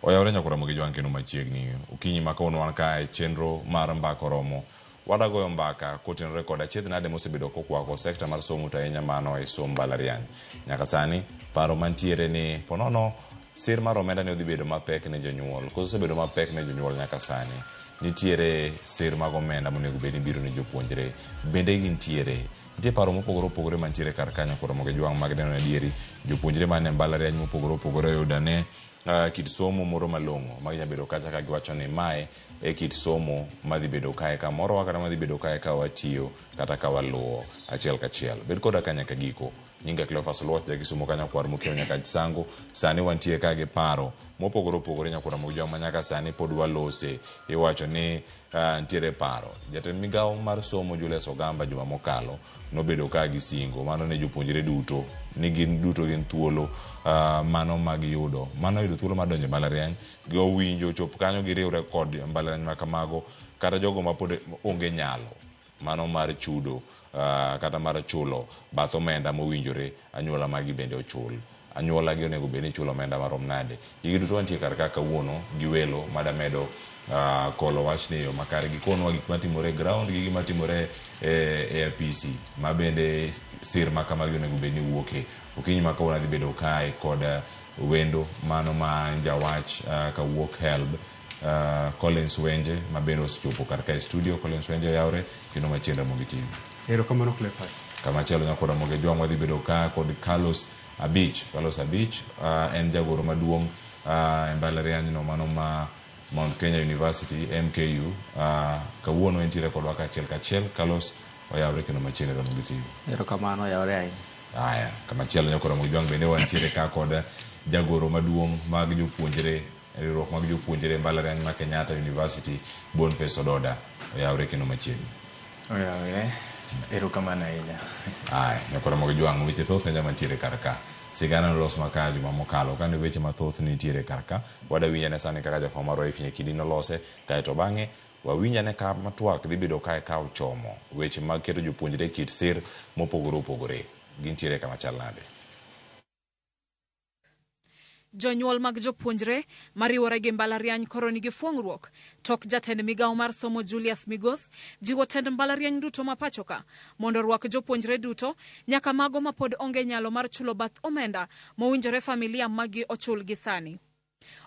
Oyawre nyakora Ramogi Jwang' kendo machiegni. Okinyi ma kawuono wan ka e chenro mar mbaka oromo. Wadagoyo mbaka kotenore kod achiedh nade mosebedo kokwako sekta mar somo to ahinya mano e somb mbalariany. Nyaka sani paro mantiere ni ponono sir mar omenda ne odhi bedo mapek ne jonyuol. Koso osebedo mapek ne jonyuol nyaka sani. Nitiere sir mag omenda monego bed ni biro ne jopuonjre. Bende gintiere. Nitie paro mopogore opogore mantiere kar kanyo koro Ramogi Jwang' mag neno adieri jopuonjre man e mbalariany mopogore opogore oyudo ane kit somo moro malong'o ma ginya bedo kacha ka giwacho ni mae e kit somo madhi bedo kae kamorowa kata madhi bedo kae ka watiyo kata ka waluwo achiel kachiel. Bed koda ka nyaka giko. Nyinga Cleophas Oluoch, ja Kisumo kanyo kwar mokiewo nyaka Sango. Sani wantie ka gi paro mopogore opogore nyakwar Ramogi Jwang' ma nyaka sani pod walose. Iwacho ni nitiere paro. Jatend migawo mar somo Julius Ogamba juma mokalo nobedo ka gi singo mano ne jopuonjre duto ni gin duto gin thuolo mano magiyudo. Mano yudo thuolo mar donjo e mbalariany gi owinjo chop kanyo giriwre kod mbalariany ma kamago kata jogo ma pod onge nyalo mano mar chudo kata mar chulo bath omenda mowinjore anyuola magi bende ochul. Anyuola gi onego bed ni chulo omenda marom nade. Gigi duto wantie kar ka kawuono gi welo madamedo kolo wachni e yo makare. Gikonwa gik matimore e ground gi gima timore e apisi ma bende sir ma kamagi onego bed ni wuoke. Okinyi ma kawuono adhi bedo kae kod wendo mano ma jawach kawuok HELB Collins Wenje ma bende osechopo kar ka e studio. Collins Wenje oyawre kendo machiegni Ramogi TV. Erokamano Cleophas. Kamachielo nyakor Ramogi Jwang' wadhi bedo ka kod Carlos Abich. Carlos Abich en jagoro maduong' e mbalariany no mano ma Mount Kenya University MKU. Kawuono entiere kodwa kachiel kachiel. Carlos oyawre kendo machiegni Ramogi TV. Erokamano oyawre ahinya. Aya, kamachielo nyakor Ramogi Jwang' bende wantiere ka kod jagoro maduong' mag jopuonjre riwruok mag jopuonjre e mbalariany ma Kenyatta University Boniface Ododa oyawre kendo machiegni. Oyawre, erokamano ahinya. Aya, nyakor Ramogi Jwang' weche thoth ahinya mantiere kar ka. Sigana nolos maka juma mokalo kane weche mathoth nitiere kar ka. Wadawinj ane sani kaka jafwambo marwa Ifny Kidi nolose kaeto bang'e wawinj ane ka twak dhi bedo kae ka ochomo weche mag keto jopuonjre e kit sir mopogore opogore. Gintiere kama chal nade? Jonyuol mag jopuonjre mariwore gi mbalariany koro nigi fuong'ruok tok jatend migawo mar somo Julius Migos jiwo tend mbalariany duto ma pachoka mondo orwak jopuonjre duto nyaka mago ma pod onge nyalo mar chulo bath omenda mowinjore familia maggi ochul gi sani.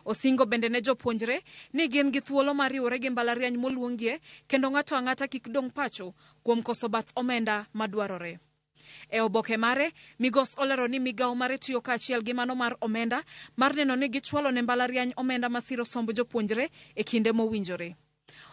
Osingo bende ne jopuonjre ni gin gi thuolo mar riwore gi mbalariany moluongie kendo ng'ato ang'ata kik dong' pacho kuom koso bath omenda madwarore. E oboke mare, Migos olero ni migawo mare tiyo kaachiel gi mano mar omenda mar neno ni gichwalo ne mbalariany omenda masiro somb jopuonjre e kinde mowinjore.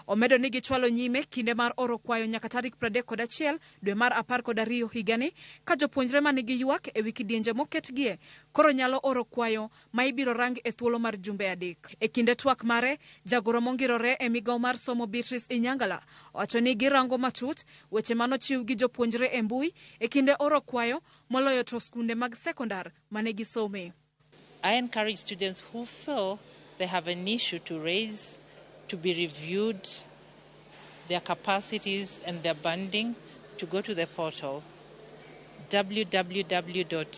Omedo ni gichwalo nyime kinde mar oro kwayo nyaka tarik 31 dwe mar 12 higani ka jopuonjre manigi ywak e wi kidienje moketgie koro nyalo oro kwayo ma ibiro rang e thuolo mar jumbe 3. E kinde twak mare, jagoro mongirore e migawo mar somo Beatrice Inyangala owacho ni girango matut weche manochiw gi jopuonjre e mbui e kinde oro kwayo moloyo to skunde mag sekondar mane gisome. I encourage students who feel they have an issue to raise to be reviewed, their capacities and their banding, to go to the portal www.hef.co.ke.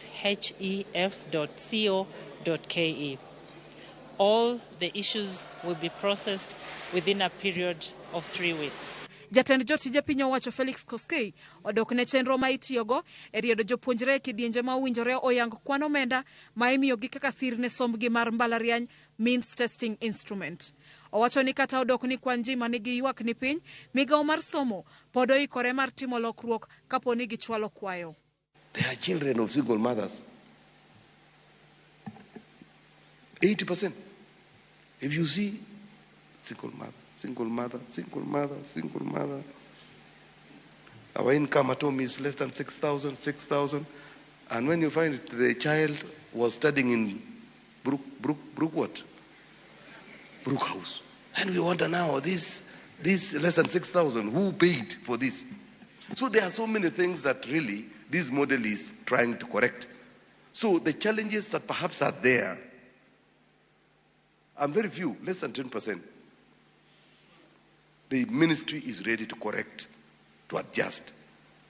All the issues will be processed within a period of 3 weeks. Jatend jotije piny owacho Felix Koskei odok ne chenro ma itiyogo e riedo jopuonjre e kidienje ma owinjore oyang kwan omenda ma imiyogi kaka sir ne sombgi mar mbalariany means testing instrument. Owacho ni kata odok ni kwan ji manigi ywak ni piny, migawo mar somo pod oikore mar timo lokruok kapo ni gichwalo kwayo. They are children of single mothers. 80%. If you see single mother, single mother, single mother, single mother. Our income at home is less than 6,000, 6,000. And when you find it, the child was studying in Brook, Brook, Brook what? Brook House. And we wonder now, this less than 6,000, who paid for this? So there are so many things that really this model is trying to correct. So the challenges that perhaps are there are very few, less than 10%. The ministry is ready to correct, to adjust.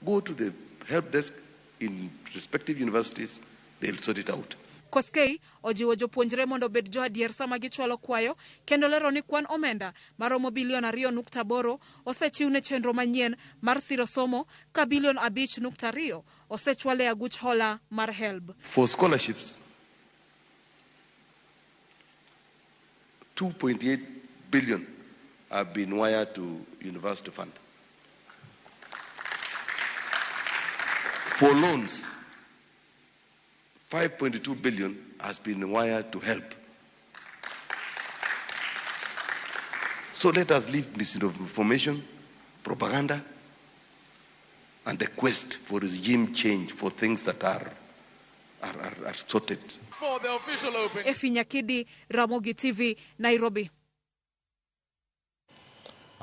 Go to the help desk in respective universities, they'll sort it out. Koskei ojiwo jopuonjre mondo obed joadier sama gichwalo kwayo kendo lero ni kwan omenda maromo bilion 2.8 osechiw ne chenro manyien mar siro somo ka bilion 5.2 osechwal e aguch hola mar HELB. For scholarships, 2.8 billion have been wired to University Fund. For loans, 5.2 billion has been wired to help. So let us leave misinformation, propaganda, and the quest for regime change for things that are sorted. For the official opening. Efi Nyakidi, Ramogi TV, Nairobi.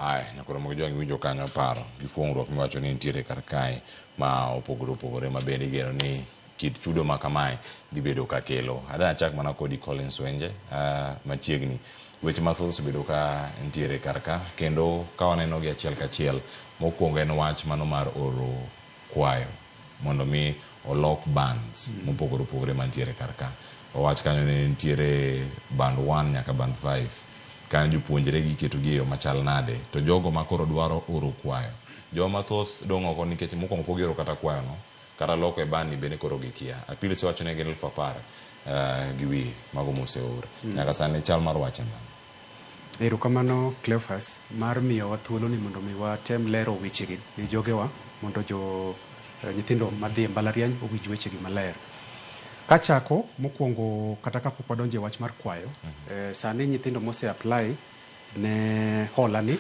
Aya, nyakoro mogi winjo kanyo paro gi fuongruok miwacho ni nitiere kar kae ma opogore opogore ma bende igeno ni kit chudo ma kamae dhi bedo ka kelo. Adwa achak mana kodi Collins Wenje machiegni. Weche mathoth osebedo ka nitiere kar ka kendo ka waneno gi achiel kachiel mokwongo en wach mano mar oro kwayo mondo mi olok bands mopogore opogore mantiere kar ka. Wawach kanyo ni nitiere band 1 nyaka band 5. Kanyo jopuonjre giketo gi e yo machal nade to jogo ma koro dwaro oro kwayo joma mathoth dong' oko nikech mokwongo pok gioro kata kwayo no kata loko e band ni bende koro gikia. Apil osewacho ni gin 10,000 gi wiye mago moseor. Nyaka sani chal mar wach en mane? Erokamano Cleophas mar miyowa thuolo ni mondo mi watem lero wechegi ne jogewa mondo jo nyithindo madhi e mbalariany owinj wechegi maler. Kachako mokwongo kata kapok wadonjo e wach mar kwayo, sani nyithindo mose apply ne hola ni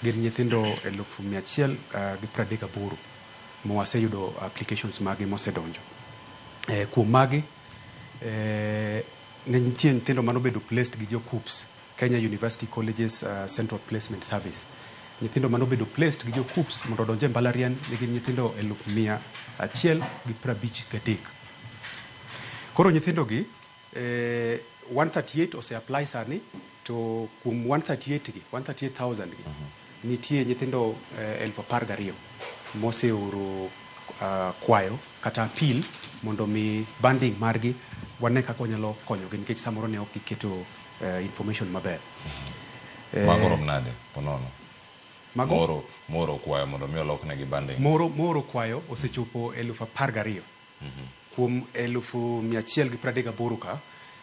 gin nyithindo 138,000 mowaseyudo applications magi mosedonjo. Kuom magi ne nitie nyithindo manobedo placed gi jo KUCCPS, Kenya University Colleges Central Placement Service. Nyithindo manobedo placed gi jo KUCCPS mondo odonj e mbalariany ne gin nyithindo 153,000. Koro nyithindo gi 138 ose apply sani to kuom 138 gi 138,000 gi nitie nyithindo 12,000 moseoro kwayo kata appeal mondo mi banding margi wane kaka wanyalo konyogi nikech samoro ne ok giketo information maber. Mago rom nade ponono? Mago? Moro kwayo mondo mi oloknegi banding. Moro kwayo osechopo 12,000. Kuom 138,000 ka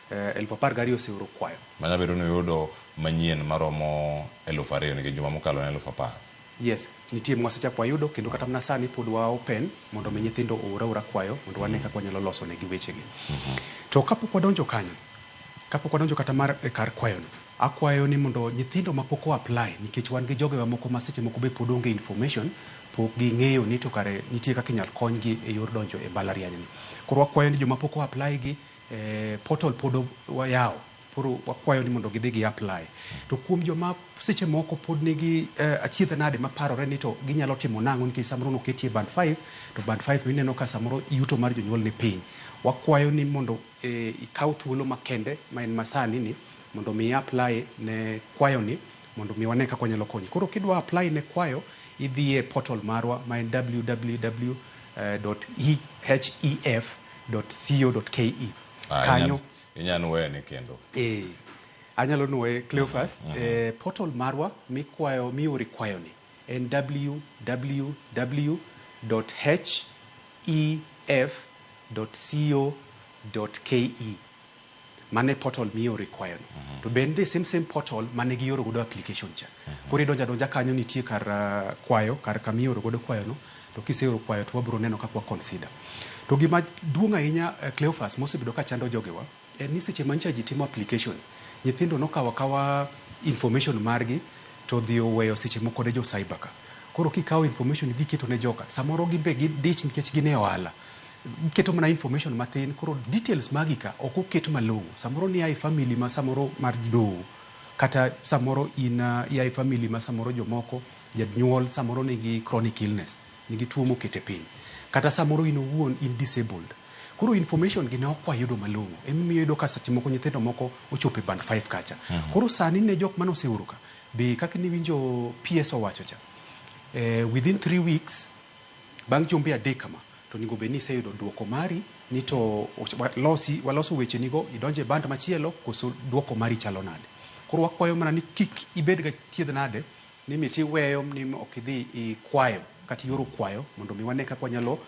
12,000 oseoro kwayo. Manya bedo ni yudo manyien maromo 2,000 nikech juma mokalo ne 10,000. Yes, nitie mwasechako wayudo kendo kata mana sani pod wa open mondo mi nyithindo oor aora kwayo mondo wane kaka wanyalo loso negi wechegi. To kapok wadonjo kanyo, kapok wadonjo kata mar kar kwayono, akwayo ni mondo nyithindo mapok o apply nikech wan gi jogewa moko ma seche moko be pod onge information, pok ging'eyo ni to kare nitie kaka inyal konygi e yor donjo e mbalariany ni. Koro wakwayo ni joma pok o apply gi portal pod wayawo. Koro wakwayo ni mondo gidhi gi apply. To kuom joma seche moko pod nigi achiedh nade maparore ni to ginyalo timo nang'o nikech samoro noketie band 5 to band 5 ineno ka samoro yuto mar jonyuol ni piny. Wakwayo ni mondo ikaw thuolo makende ma en masani ni mondo mi apply ne kwayo ni mondo mi wane kaka wanyalo konyi. Koro kidwa apply ne kwayo idhi e portal marwa ma en www.hef.co.ke. Kanyo inyalo nuoye ni kendo. Anyalo nuoye Cleophas. Portal marwa mikwayo miore kwayo ni en www.hef.co.ke. Mane portal miore kwayo ni. To bende same portal mane gioro godo application cha. Koro idonjo adonja kanyo nitie kar kwayo, kar kamioro godo kwayo no, to kiseoro kwayo to wabiro neno kaka wa consider. To gima duong' ahinya Cleophas mosebedo ka chando jogewa en ni seche mancha ji timo application, nyithindo nokawo akawa information margi to dhi oweyo seche moko ne jo cyber ka. Koro kikawo information idhi keto ne joka, samoro gin be gidich nikech gin e ohala. Giketo mana information mathin, koro details magi ka ok oket malong'o. Samoro ni e family ma samoro mar doho, kata samoro in ia e family ma samoro jomoko janyuol samoro nigi chronic illness, nigi tuo mokete piny. Kata samoro in owuon in disabled. Koro information gi ne ok wayudo malong'o. Emomiyo iyudo ka seche moko nyithindo moko ochopo e band 5 kacha. Koro sani ne jok mane oseoro ka, be kaka niwinjo PS owacho cha, within 3 weeks, bang' jumbe 3 kama, to onego bed ni iseyudo duoko mari ni to losi waloso wechenigo idonjo e band machielo koso duoko mari chalo nade. Koro wakwayo mana ni kik ibed ga thiedh nade ni mit iweyo ni ok idhi ikwayo kata ioro kwayo mondo mi wane kaka wanyalo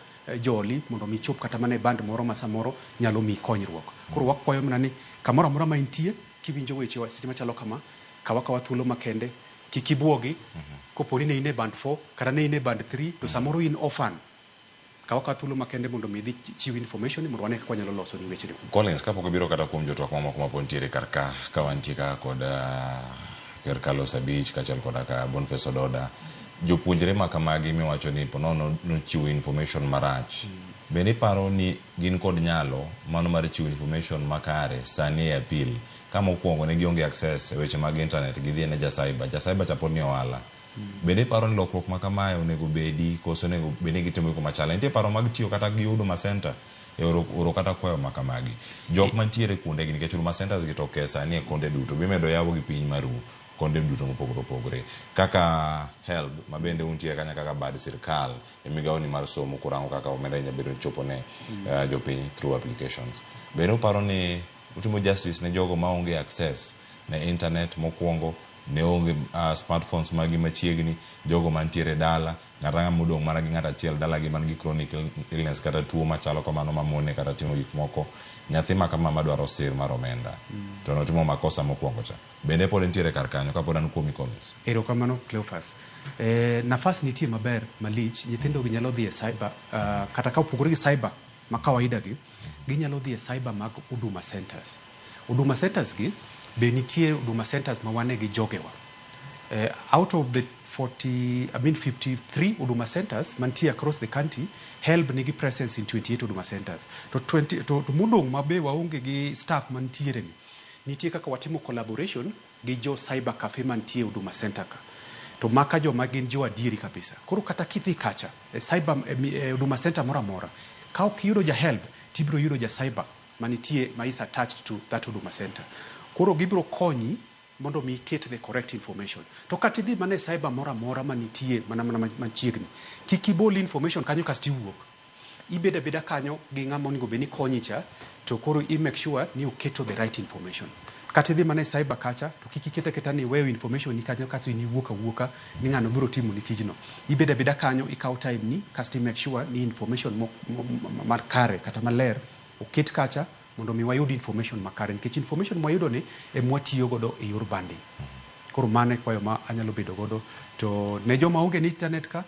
joli mondo mi ichop kata mana e band moro ma samoro nyalo miyi konyruok. Koro wakwayo mana ni kamoro amora ma intie kiwinjo weche seche machalo kama kaw akawa thuolo makende kik ibuogi kopo ni ne in e band 4 kata ne in e band 3 to samoro in orphan kaw akawa thuolo makende mondo mi idhi chiw information mondo wane kaka wanyalo loso ni wechego. Collins, kapok ibiro kata kuom jotwak mamoko ma pod nitiere kar ka, ka wantie ka kod Ker Carlos Abich kaachiel koda ka Boniface Ododa, jopuonjre ma kamagi miwacho ni ponono nochiwo information marach, bende iparo ni gin kod nyalo mano mar chiwo information makare sani e appeal? Ka mokwongo ne gionge access e weche mag internet, gidhi ne ja cyber, ja cyber cha pod ni ohala. Bende iparo ni lokruok ma kamae onego bedi koso onego bed ni gitimo gigo machal? Nitie paro mag tiyo kata gi Huduma Center e oro, oro kata kwayo ma kamagi. Jok mantiere kuonde gi nikech Huduma Centers gi to oke sani e konde duto, bimedo yawo gi piny maru konde duto mopogore opogore. Kaka HELB ma bende untie kanyo kaka bad sirkal e migawo ni mar somo kurango kaka omenda inya bedo ni chopo ne jopiny through applications. Bende uparo ni utimo justice ne jogo maonge access ne internet mokwongo, ne onge smartphones magi machiegni, jogo mantiere dala, ng'ata ng'ama modong' mana gi ng'at achiel dala gi man gi chronic illness kata tuo machalo kamano mamone kata timo gik moko, nyathi ma kama madwaro sir mar omenda to notimo makosa mokwongo cha. Bende pod entiere kar kanyo kapod an kuomi Collins? Erokamano Cleophas. Nafas nitie maber malich, nyithindo gi nyalo dhi e cyber kata ka opogore gi cyber ma kawaida gi, ginyalo dhi e cyber mag Huduma Centers. Huduma Centers gi be nitie Huduma Centers ma wane gi jogewa. Out of the 40, I mean 53 Huduma Centers mantie across the country, HELB nigi presence in 28 Huduma Centers. To 20 to modong' ma be waonge gi staff mantiere ni, nitie kaka watimo collaboration gi jo cyber cafe mantie Huduma Center ka. To maka joma gin jo adieri kabisa. Koro kata kidhi kacha e cyber e Huduma Center moro amora, ka ok iyudo ja HELB, tibiro yudo ja cyber manitie ma is attached to that Huduma Center. Koro gibiro konyi mondo mi iket the correct information. To kata idhi mana e cyber moro amora manitie mana mana machiegni, kik ibol information kanyo kasto iwuok. Ibedo abeda kanyo gi ng'ama onego bed ni konyi cha, to koro i make sure ni oketo the right information. Kata idhi mana e cyber kacha, to kik iket aketa ni iweyo information ni kanyo kasto in iwuok awuoka ni ng'ano biro timo ni tijno. Ibedo abeda kanyo, ikawo time ni, kasto i make sure ni information mar kare kata maler oket kacha mondo mi wayud information makare nikech information mwayudo ni ema watiyo godo e yor banding. Koro mano e kwayo ma anyalo bedo godo. To ne joma onge ni internet ka,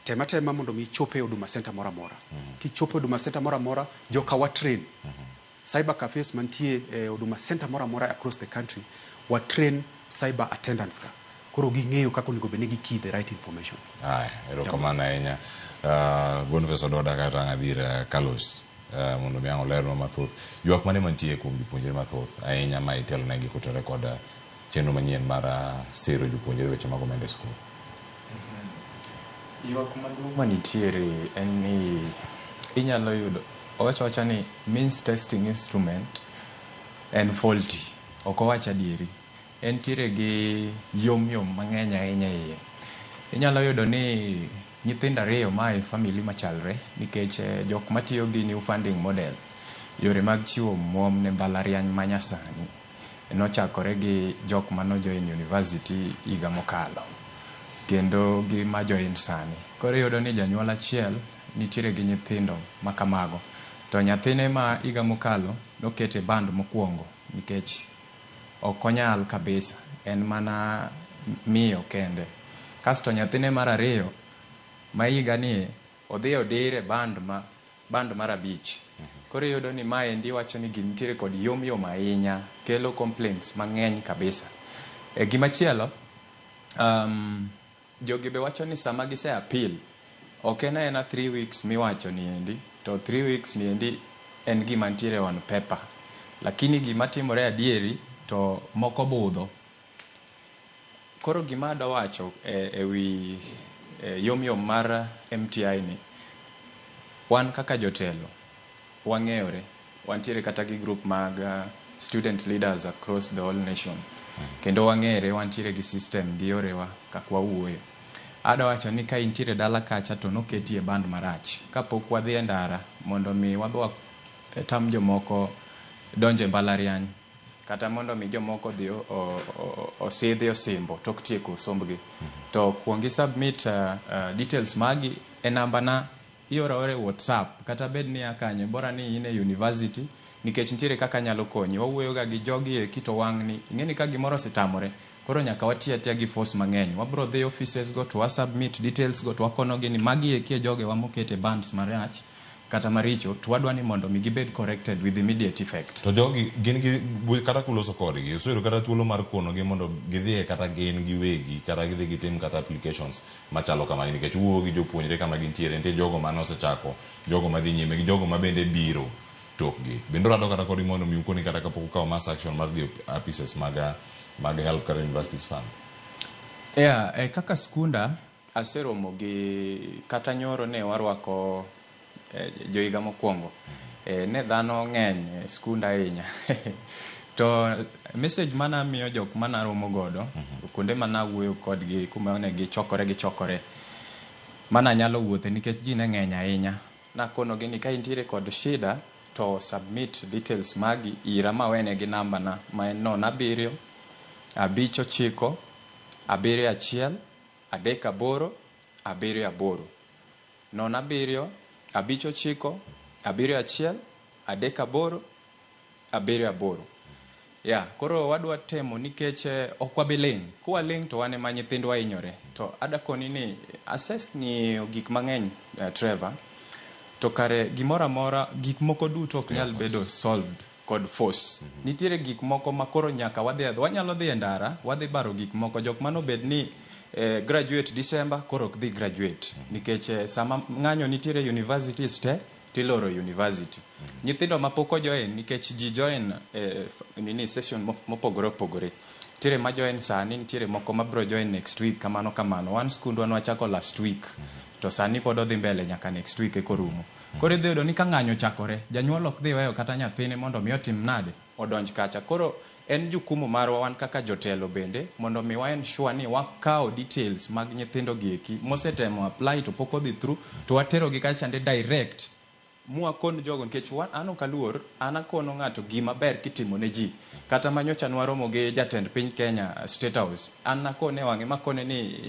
tema tema mondo mi ichop e Huduma Center moro amora. Kichopo e Huduma Center moro amora, joka wa train. Cyber cafes mantie e Huduma Center moro amora across the country, wa train cyber attendants ka. Koro ging'eyo kaka onego bed ni gi key the right information. Aya, erokamano ahinya. Boniface Ododa kata Ng'adhir Carlos mondo mi ang' olernwa mathoth. Ywak mane mantie kuom jopuonjre mathoth ahinya ma itelonegi kotenore kod chenro manyien mar siro jopuonjre weche mag omenda e skul. Ywak maduong' manitiere en ni inyalo yudo owacho awacha ni means testing instrument en faulty. Ok owach adieri. Entiere gi yom yom mang'eny ahinya e iye. Inyalo yudo ni nyithindo ariyo maa e family machalre nikech jok matiyo gi new funding model, yore mag chiwo omuom ne mbalariany manyasani nochakore gi jok mano join university higa mokalo kendo gi ma join sani. Koro iyudo ni janyuol achiel nitiere gi nyithindo makamago to nyathine ma higa mokalo nokete band mokwongo nikech ok onyal kabisa, en mana miyo kende. Kasto nyathine mar ariyo ma higa ni odhi odir e band mar 5. Koro iyudo ni maendi wacho ni gini nitiere kod yom yom ahinya, kelo complaints mang'eny kabisa. E gimachielo, jogi be wacho ni sama gise appeal, ok en aena 3 weeks miwacho niendi, to 3 weeks niendi en gima nitiere on paper. Lakini gima timore adieri to moko budho. Koro gima adwa wacho e wi yom yom mar MTI ni, wan kaka jotelo wang'eyore, wantiere kata gi group mag student leaders across the whole nation. Kendo wang'ere, wantiere gi system gi yorewa kaka wawuoyo. Adwa wacho ni ka intiere dala kacha to noketi e band marach. Kapok wadhi e ndara mondo mi wadhi tam jomoko donjo e mbalariany kata mondo mi jomoko odhi osidhi osimbo tok tieko sombgi. To kuong i submit details magi e namba na ioro aora e WhatsApp kata bed ni a kanye bora ni in e university nikech nitiere kaka anyalo konyi. Wawuoyo ga gi jogi eki to wang'ni ing'e ni ka gimoro osetamore koro nyaka wati atiya gi force mang'eny. Wabro dhi offices go to wa submit details go to wakonogi ni magi eki e jogewa moket e bands marach kata maricho to wadwa ni mondo mi gibed corrected with immediate effect. To jogi gin gi kata kuloso kodgi useyudo kata thuolo mar konogi mondo gidhiye kata gin giwegi kata gidhi gitim kata applications machalo kamagi nikech uwuoyo gi jopuonjre kama gintiere nitie jogo mane osechako jogo madhi nyime gi jogo mabende biro tokgi bende urado kata kodgi mondo mi ukoni kata kapok ukawo mass action mar dhi offices mag HELB kata Universities Fund. Yeah, kaka skunda aseromo gi kata nyoro ne warwako johiga mokwongo. Ne dhano ng'eny e skunda ahinya. To message mana miyo jok manaromo godo kuonde manawuoyo kodgi kuma ne gichokore mana nyalo wuothe nikech ji ne ng'eny ahinya. Nakonogi ni ka intiere kod shida to submit details magi ira mawene gi namba na ma en 07 5 9 7 1 3 8 7 8 07 5 9 7 1 3 8 7 8. Ya, koro wadwa temo nikech ok wabi ling'. Kwaling' to wan ema nyithindwa hinyore. To adakoni ni aseng'iyo gik mang'eny Trevor, to kare gimoro amora gik moko duto ok nyal bedo solved kod force. Nitiere gik moko ma koro nyaka wadhi wanyalo dhi e ndara wadhi baro gik moko jok manobed ni graduate December koro ok dhi graduate nikech sama ng'anyo nitiere universities te tiloro university. Nyithindo mapok ojoin nikech ji join nini session mopogore opogore. Nitiere ma join sani, nitiere moko mabro join next week kamano kamano. Wan skundwa nwachako last week to sani pod odhi mbele nyaka next week eka orumo. Koro idhi yudo ni ka ng'anyo ochakore, janyuol ok dhi weyo kata nyathine mondo mi otim nade odonj kacha. Koro en jukumu marwa wan kaka jotelo bende mondo mi wa ensure ni wakawo details mag nyithindo gi eki mosetemo apply to pok odhi through to watero gi kacha chande direct mwakon jogo nikech an ok aluor an akono ng'ato gima ber kitimo ne ji kata manyocha nwaromo gi jatend piny Kenya State House an nakone wang'e makone ni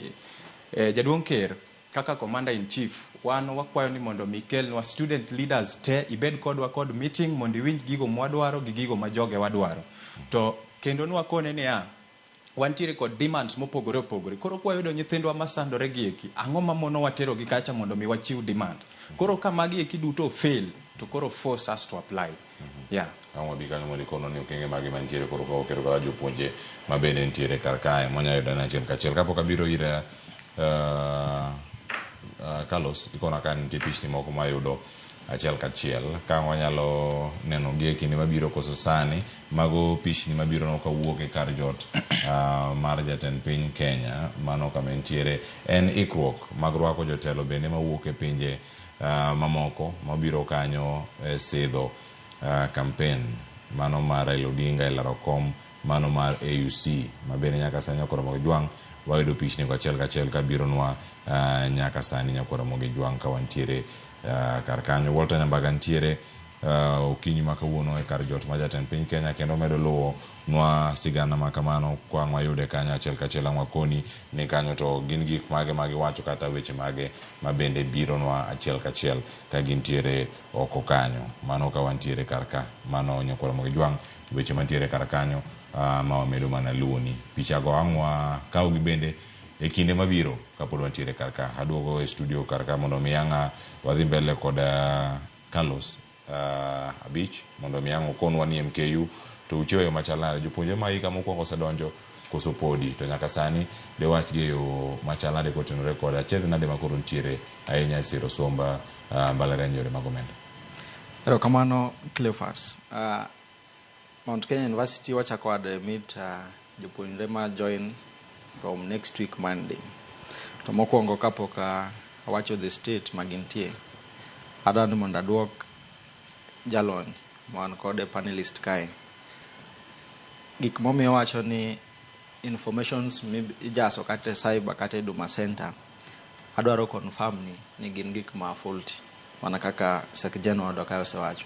jaduong' ker kaka commander in chief wan wakwayo ni mondo mi kelnwa student leaders te ibed kodwa kod meeting mondo iwinj gigo mwadwaro gi gigo ma joge wadwaro to kendo nwakone niya wantiere kod demands mopogore opogore koro kwayudo nyithindwa masandore gi eki ang'o mamono watero gi kacha mondo mi wachiw demand koro ka magi eki duto fail to koro force us to apply yeah. Ang' wabi kanyo mondo ikono ni okenge mage mantiere koro ka oketo kaka jopuonje ma bende nitiere kar kae mwanya yudo ne achiel kachiel kapok abiro ir Carlos ikona ka nitie pichni moko mayudo achiel kachiel ka wanyalo neno gi e kinde mabiro koso sani mago pichni mabiro no kawuok e kar jot mar jatend piny Kenya mano kama entiere en ikruok mag rwako jotelo bende mawuok e pinje mamoko mabiro kanyo e sidho campaign mano mar Raila Odinga e laro kom mano mar AUC ma bende nyaka sani nyakwar Ramogi Jwang' wayudo pichni go achiel kachiel kabironwa nyaka sani nyakwar Ramogi Jwang' ka wantiere kar kanyo. Walter Nyambaga nitiere okinyi ma kawuono e kar jot ma jatend piny Kenya kendo medo luwo nwa sigana ma kamano ka ang' wayude kanyo achiel kachiel ang' wakoni ni kanyo to gin gik mage ma giwacho kata weche mage ma bende bironwa achiel kachiel ka gintiere oko kanyo mano ka wantiere kar ka mano nyakwar Ramogi Jwang' weche mantiere kar kanyo ma wamedo mana luwoni pichago ang' wakawgi bende e kinde mabiro kapod wantiere kar ka aduogo e studio kar ka mondo mi ang' wadhi mbele kod Carlos abich mondo mi ang' okonwa ni MKU to uchiwo yo machal nade jopuonjre ma higa mokwongo osedonjo koso podi to nyaka sani dewach gi e yo machal nade kotenore kod achiedh nade ma koro nitiere ahinya e siro somb mbalariany yore mag omenda. Erokamano Cleophas. Mount Kenya University wachako admit jopuonjre ma join from next week Monday. To mokwongo kapok awacho the state ma gintie, adwa ni mondo aduok jalony ma wan kode panelist kae. Gik momiyo wacho ni informations ijaso kata e cyber kata e Huduma Center Adwaro confirm ni gin gik ma faulty mana kaka Sekjen wadwa kae osewacho.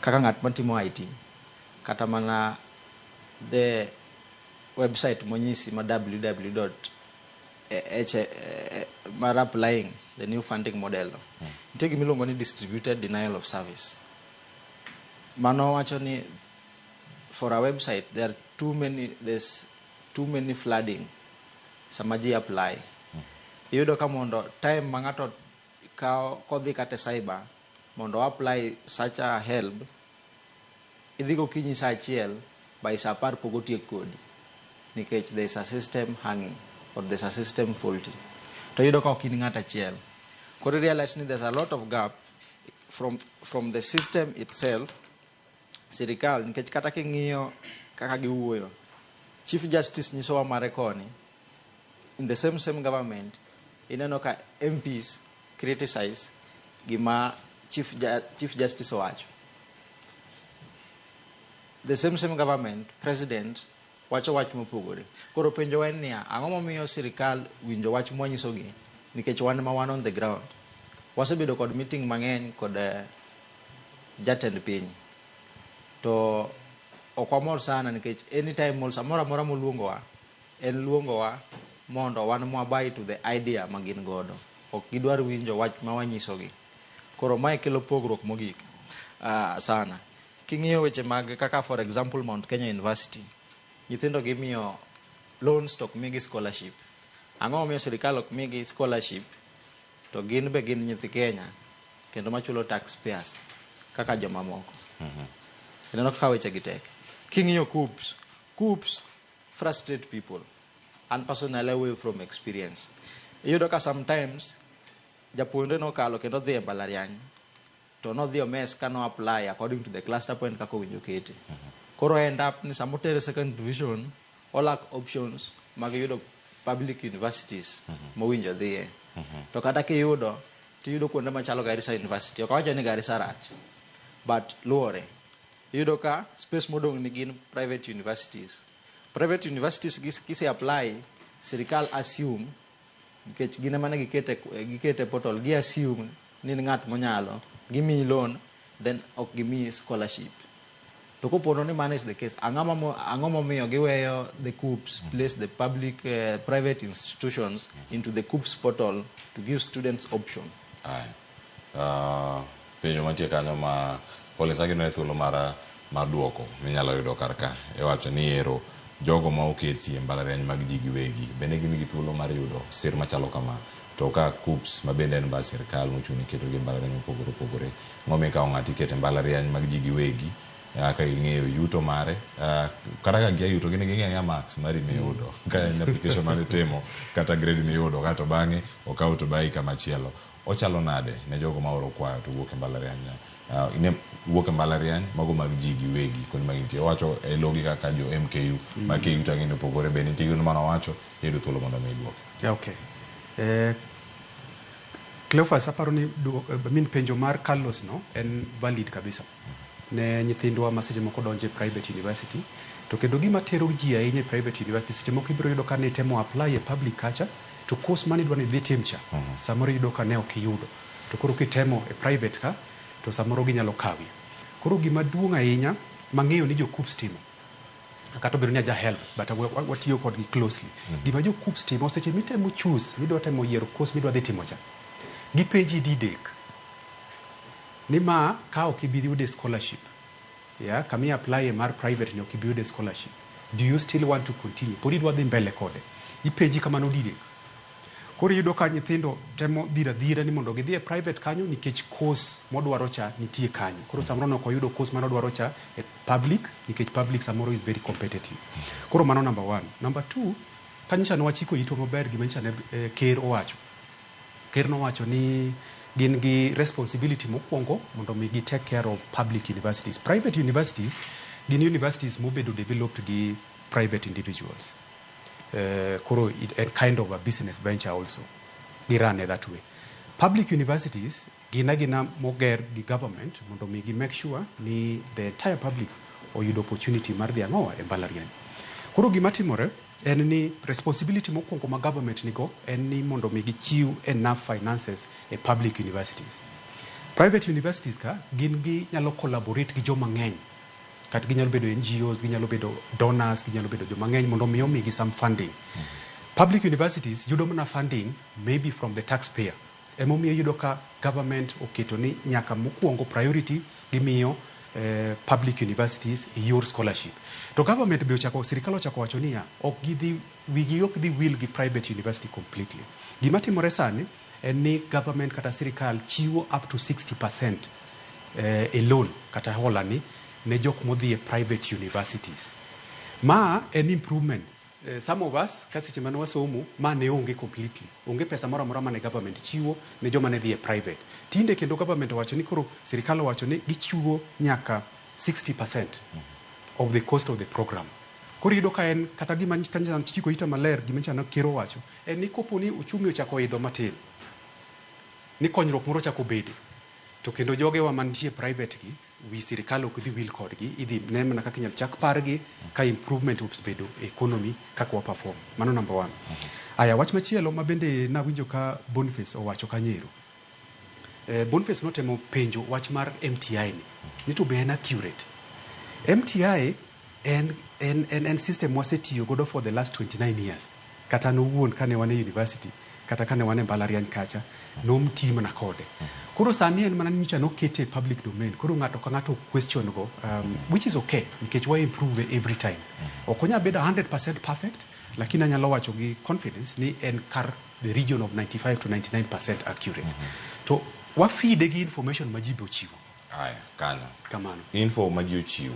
Kaka ng'at matimo IT, kata mana the website monyisi ma www h mar applying the new funding model no. Nitie gima iluongo ni distributed denial of service. Mano wacho ni for a website there are too many, there's too many flooding sama ji apply. Iyudo ka mondo time ma ng'ato kawo kodhi kata e cyber mondo apply such a help, idhi gokinyi saa 1, by saa 10 pok otiek kodi, nikech there is a system hanging or there's a system faulty. To iyudo ka ok in ng'at achiel. Koro realize ni there's a lot of gap from the system itself, sirikal, nikech kata king'iyo kaka giwuoyo, Chief Justice nyisowa mare koni, in the same government, ineno ka MPs criticize gima Chief Justice owacho. The same government, President wacho wach mopogore. Koro penjo en niya, ang'o momiyo sirikal winjo wach mwanyisogi? Nikech wan ma wan on the ground. Wasebedo kod meeting mang'eny kod jatend piny. To ok wamor sana nikech anytime samoro amora moluongowa, en luongowa mondo wan mwabuy to the idea ma gin godo. Ok gidwar winjo wach ma wanyisogi. Koro mae kelo pogruok mogik sana. King'iyo weche mag kaka, for example, Mount Kenya University, nyithindo gimiyo loans to ok migi scholarship. Ang'o momiyo sirikal ok migi scholarship to gin be gin nyithi Kenya kendo machulo taxpayers kaka jomamoko? Ineno kaka weche gi tek. King'iyo KUCCPS, KUCCPS frustrate people. And personally, away from experience, iyudo ka sometimes japuonjre nokalo kendo dhi e mbalariany to nodhi omes ka no apply according to the cluster point kaka owinjo kete. Koro end up ni samotere second division, olak options mag yudo public universities mowinjo dhiye. To kata kiyudo, tiyudo kuonde machalo Garissa University. Ok awacho ni Garissa rach, but luwore. Iyudo ka space modong' ni gin private universities. Private universities kise apply, sirikal assume, nikech gin ema ne gikete portal, gi assume ni in ng'at monyalo, gimiyi loan, then ok gimiyi scholarship. To kopono ni mano is the case, ang'o momiyo giweyo the KUCCPS place the public private institutions into the KUCCPS portal to give students option? Aya. Penjo mantie kanyo ma Collins ageno e thuolo mar duoko minyalo yudo kar ka iwacho ni ero jogo ma oketi e mbalariany mag ji giwegi bende gin gi thuolo mar yudo sir machalo kama, to ka KUCCPS ma bende en bad sirikal mochung' ne ketogi e mbalariany mopogore opogore, ang'o mikawo ng'ato iketo e mbalariany mag ji giwegi ka ging'eyo yuto mare, kata ka gia yuto gin ging'eyo ang'eya marks mari miyudo ka en application manitimo kata grade miyudo, kato bang'e okaw to bayi kamachielo. Ochalo nade ne jogo ma oro kwayo to wuok e mbalariany, wuok e mbalariany mago mag ji giwegi kuonde ma gintie? Owacho e logi kaka jo MKU ma KU to ang'e ni opogore, be nitie gino manowacho? Iyudo thuolo mondo mi iduoke. Yeah, okay. Cleophas, aparo ni min penjo mar Carlos no en valid kabisa ne nyithindwa ma seche moko donjo e private university. To kendo gima tero ji ahinya e private university, seche moko ibiro yudo ka nitemo apply e public kacha to course mane idwa ni idhi tim cha, samoro iyudo ka ne ok iyudo, to koro kitemo e private ka to samoro ginyalo kawi. Koro gima duong' ahinya mang'eyo ni jo KUCCPS timo, kata obedo ni aja help, but watiyo kodgi closely, gima jo KUCCPS timo seche mitemo choose, midwa temo yiero course midwa dhi timo cha, gipenji didek ni ma ka ok ibi yude scholarship ya kami apply mar private ni, ok ibi yude scholarship, do you still want to continue? Pod idwa dhi mbele kode? Ipenji kamano didek. Koro iyudo ka nyithindo temo dhiro adhira ni mondo gidhi e private kanyo nikech course modwaro cha nitie kanyo. Koro samoro ne ok oyudo course manodwaro cha e public, nikech public samoro is very competitive. Koro mano number one. Number two, kanyocha ne wachiko itwa maber gima nyocha ne ker owacho. Ker nowacho ni gin gi responsibility mokwongo mondo mi gi take care of public universities. Private universities gin universities mobedo developed gi private individuals. Koro it, a kind of a business venture also gi run it that way. Public universities gin agina moger gi government mondo mi gi make sure ni the entire public oyudo opportunity mar dhi ang'owa e mbalariany. Koro gima timore en ni responsibility mokwongo ma government nigo en ni mondo mi gichiw enough finances e public universities. Private universities ka gin gi nyalo collaborate gi joma ng'eny, kata ginyalo bedo NGOs, ginyalo bedo donors, ginyalo bedo joma ng'eny mondo mi omigi some funding. Public universities yudo mana funding maybe from the taxpayer. Emomiyo iyudo ka government oketo ni nyaka mokwongo priority gimiyo public universities e yor scholarship. To government be ochako, sirikal ochako wacho niya, ok gidhi, wigi ok dhi wil gi private university completely. Gima timore sani en ni government kata sirikal chiwo up to 60% e loan kata hola ni ne jok modhi e private universities. Ma en improvement. Some of us, ka seche mane wasomo, ma ne onge completely. Onge pesa moro amora mane government chiwo ne joma ne dhi e private. Tinde kendo government owacho ni koro sirikal owacho ni gichiwo nyaka 60% of the cost of the program. Koro iyudo ka en kata gima kanyo chiko ita maler, gima nyocha ker owacho en ni kopo ni uchumi ochako idho matin, ni konyruok moro ochako bede, to kendo jogewa mantie private gi wi sirikal ok dhi wil kodgi, idhi ne mana kaka inyalo chak pargi ka improvement osebedo e economy kaka wa perform. Mano number one. Aya, wach machielo ma bende nawinjo ka Boniface owacho kanyo. Boniface notemo penjo wach mar MTI ni to be en accurate. MTI en system wasetiyo godo for the last 29 years. Kata an owuon kane wan e university, kata kane wan e mbalariany kacha, nomti mana kode. Koro sani en mana ni nyocha nokete e public domain. Koro ng'ato ka ng'ato question go, which is okay, nikech wa improve every time. Ok onyal bedo 100% perfect, lakini anyalo wacho gi confidence ni en kar the region of 95 to 99% accurate. To wafeede gi information ma ji be ochiwo. Aya, kanyo. Kamano. Info ma ji ochiwo.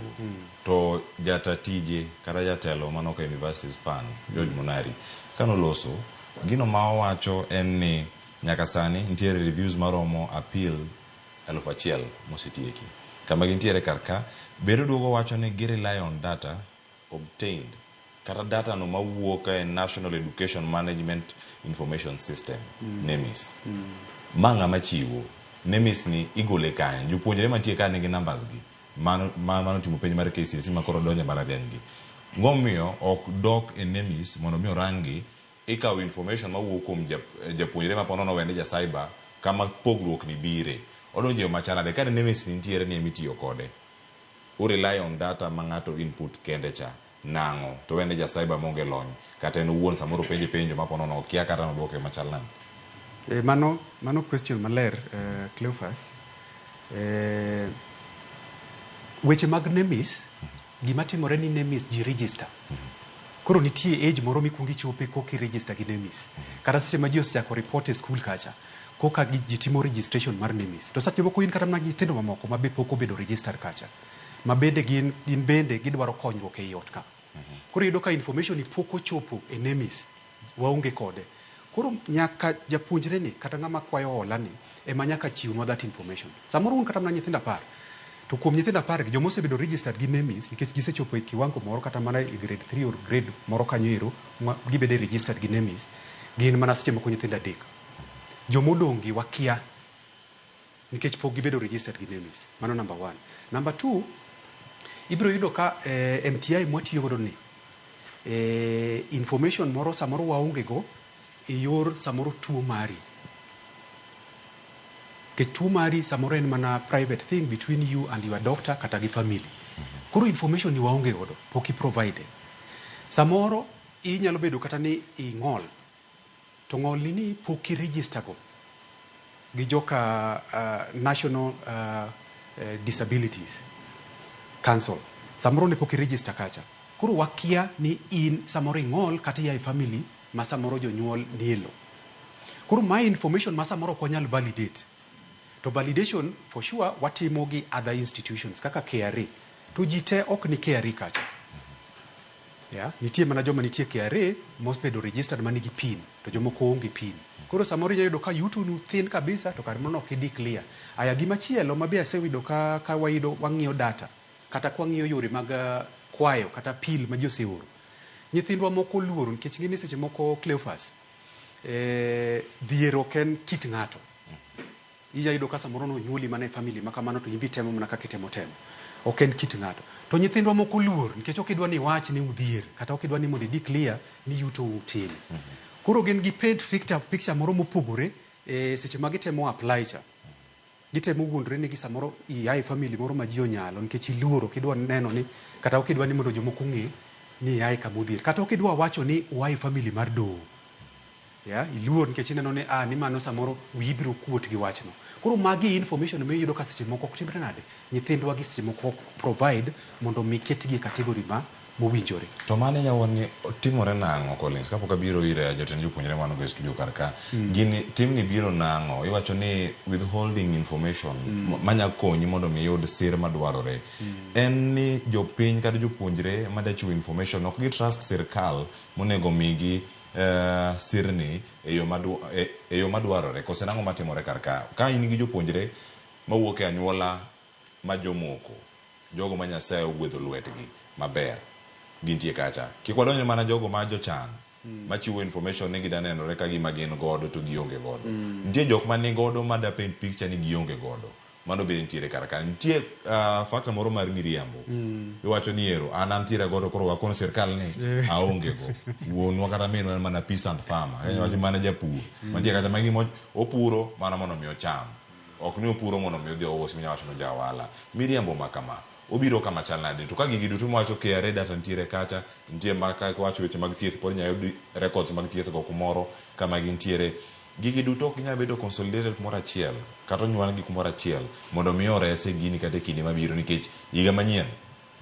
To jata tije kata jatelo manoka Universities Fund, George Monari, kanoloso, gino ma owacho en ni nyaka sani nitiere reviews maromo appeal 1000 mosetieki. Kama gintiere kar ka, bende duogo wacho ni gi rely on data obtained kata data no mawuok e National Education Management Information System, NEMIS. Ma ng'ama chiwo? NEMIS ni igole kanye? Jopuonjre mantie ka nigi numbers gi. Mano timo penj mar KCSE ma koro donjo e mbalariany gi. Ng'omiyo ok dok e NEMIS mondo mi orangi, ikawo information mawuok kuom japuonjre ma ponono wende ja cyber kama pogruok ni bire. Odonjo e yo machalade ka NEMIS nitiere ni emitiyo kode. U rely on data ma ng'ato input kende cha. Nang'o? To wende ja cyber maonge lony. Kata en owuon samoro penje penjo ma ponono okia kata nodwoke machal nade. Mano question maler, Cleophas. Weche mag NEMIS, gima timore ni NEMIS ji register. Koro nitie age moro mikwongo ichope koka i register gi NEMIS. Kata seche ma ji osechako report e school kacha, koka ji timo registration mar NEMIS. To seche moko in kata mana nyithindo mamoko ma be pok obedo registered kacha, ma bende gin bende gidwaro konyruok ei ot ka. Koro iyudo ka information ni pok ochopo e NEMIS, waonge kode. Koro nyaka japuonjre ni kata ng'ama kwayo hola ni ema nyaka chiwnwa that information. Samoro un kata mana nyithindo 10. To kuom nyithindo 10 gi, joma osebedo registered gi NEMIS nikech gisechopo e kiwango moro kata mana e grade 3 or grade moro kanyo ero, gibedo registered gi NEMIS, gin mana seche moko nyithindo 3. Jomodong' gi wakia nikech pok gibedo registered gi NEMIS. Mano number 1. Number 2, ibiro yudo ka MTI mwatiyo godo ni, information moro samoro waonge go e yor samoro tuo mari. Nikech tuo mari samoro en mana private thing between you and your doctor kata gi family. Koro information ni waonge godo, pok i provide. Samoro inyalo bedo kata ni ing'ol, to ng'ol ni ni pok i register go gi joka National Disabilities Council. Samoro ne pok i register kacha. Koro wakia ni in samoro ing'ol kata ia e family ma samoro jonyuol nie lo. Koro ma information ma samoro ok wanyal validate. To validation for sure watimo gi other institutions kaka KRA. To ji te ok ni KRA kacha. Yeah? Nitie mana joma nitie KRA mosebedo registered manigi PIN, to jomoko onge PIN. Koro samoro inyalo yudo ka yuto nu thin kabisa to kar mano ok idhi clear. Aya, gimachielo ma be aseyudo ka wayudo wang'iyo data kata kwang'iyo yore mag kwayo kata appeal ma ji oseoro. Nyithindwa moko oluoro nikech ing'e ni seche moko Cleophas, dhier ok en kit ng'ato. Inya yudo ka samoro nonyuoli mana e family ma kamano to in be itemo mana kaka itemo temo. Ok en kit ng'ato. To nyithindwa moko luor nikech ok idwa ni iwach ni udhier kata ok idwa ni mondo i declare ni yuto u tin. Koro gin gi paint picture moro mopogore e seche ma gitemo apply cha. Gitemo wuondore ni gi samoro ia e family moro ma ji onyalo nikech iluor ok idwa neno ni kata ok idwa ni mondo jomoko ong'e ni ia e kama odhier. Kata ok idwa wacho ni ua e family mar doho. Yeah, iluor nikech ineno ni ah, ni mano samoro wiyi biro kuot gi wachno. Koro magi information ma iyudo ka seche moko ok timre nade, nyithindwa gi seche moko ok provide mondo mi ketgi e category ma mowinjore. To mano inya ni timore nang'o Collins kapok abiro ir jatend jopuonjre man go e studio kar ka. Gini timni biro nang'o? Iwacho ni withholding information manya konyi mondo mi iyud sir madwarore. En ni jopiny kata jopuonjre mada chiwo information ok gi trust sirkal monego migi sirni e yo madwarore kose nang'o matimore kar ka? Ka in gi jopuonjre mawuok e anyuola ma jomoko, jogo ma Nyasaye ogwedho lwetgi maber, gintie kacha. Kik wadonj mana jogo ma jochan machiwo information ni gida nenore ka gima gin godo to gionge godo. Nitie jok ma ni godo ma da paint picture ni gionge godo. Mano be nitiere kar ka. Nitie factor moro mar miriambo. Iwacho ni ero an antiere godo koro wakon sirkal ni aonge go. Wuonwa kata minwa en mana peasant farmer. Iwacho mana japur. Mantie kata ma gima opuro mana mondo mi ocham. Ok ni opuro mondo mi odhi ous minya wacho ni ja ohala. Miriambo ma kama obiro kama chal nade? To ka gigi duto mwacho KRA data nitiere kacha, nitie ma ka wacho weche mag thieth pod inyalo yud records mag thieth go kumoro kama gintiere. Gigi duto ok ginyal bedo consolidated kumoro achiel kata onywolgi kumoro achiel mondo mi orese gini kata e kinde mabiro nikech higa manyien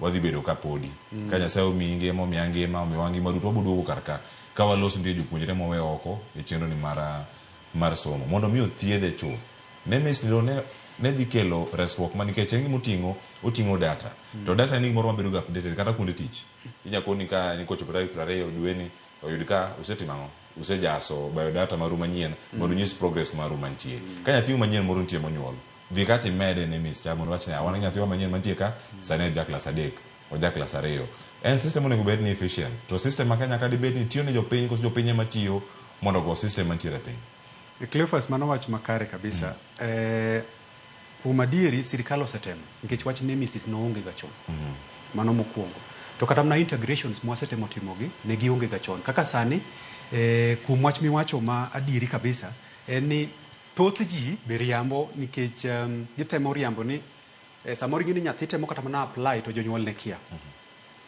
wadhi bedo ka podi. Ka Nyasaye omiyi ngima, omiya ngima, omiwa ngima duto wabiro duogo kar ka. Ka waloso nitie jopuonjre mowe oko e chenro ni mar somo mondo mi othiedhe chuth. NEMIS ne dhi kelo resruok ma nikech en gima oting'o, oting'o data. To data en gimoro mabedo ga updated kata kuonde tich. Inya koni ka ni kochopo tarik 20 dweni oyud ka usetimo ang'o? Usejaso biodata maru manyien mondo unyis progress maru mantie. Ka nyathiu manyien moro nitie monyuol, dhi kacha imede NEMIS cha mondo wach ni wan gi nyathiwa manyien mantie ka sani oja klas 3, oja klas 2. En system onego bed ni efficient. To system ma Kenya ka dibed ni tiyo ne jopiny koso jopiny ema tiyo mondo ogo system mantiere e piny. Cleophas, mano wach makare kabisa. Kuom adieri sirikal osetemo nikech wach NEMIS noonge ga chon. Mano mokwongo. To kata mana integrations mwasetemo timogi ne gionge ga chon. Kaka sani kuom wach miwacho ma adieri kabisa en ni thoth ji be riambo nikech gitemo riambo ni samoro ing'e ni nyathi temo kata mana apply to jonyuol ne kia.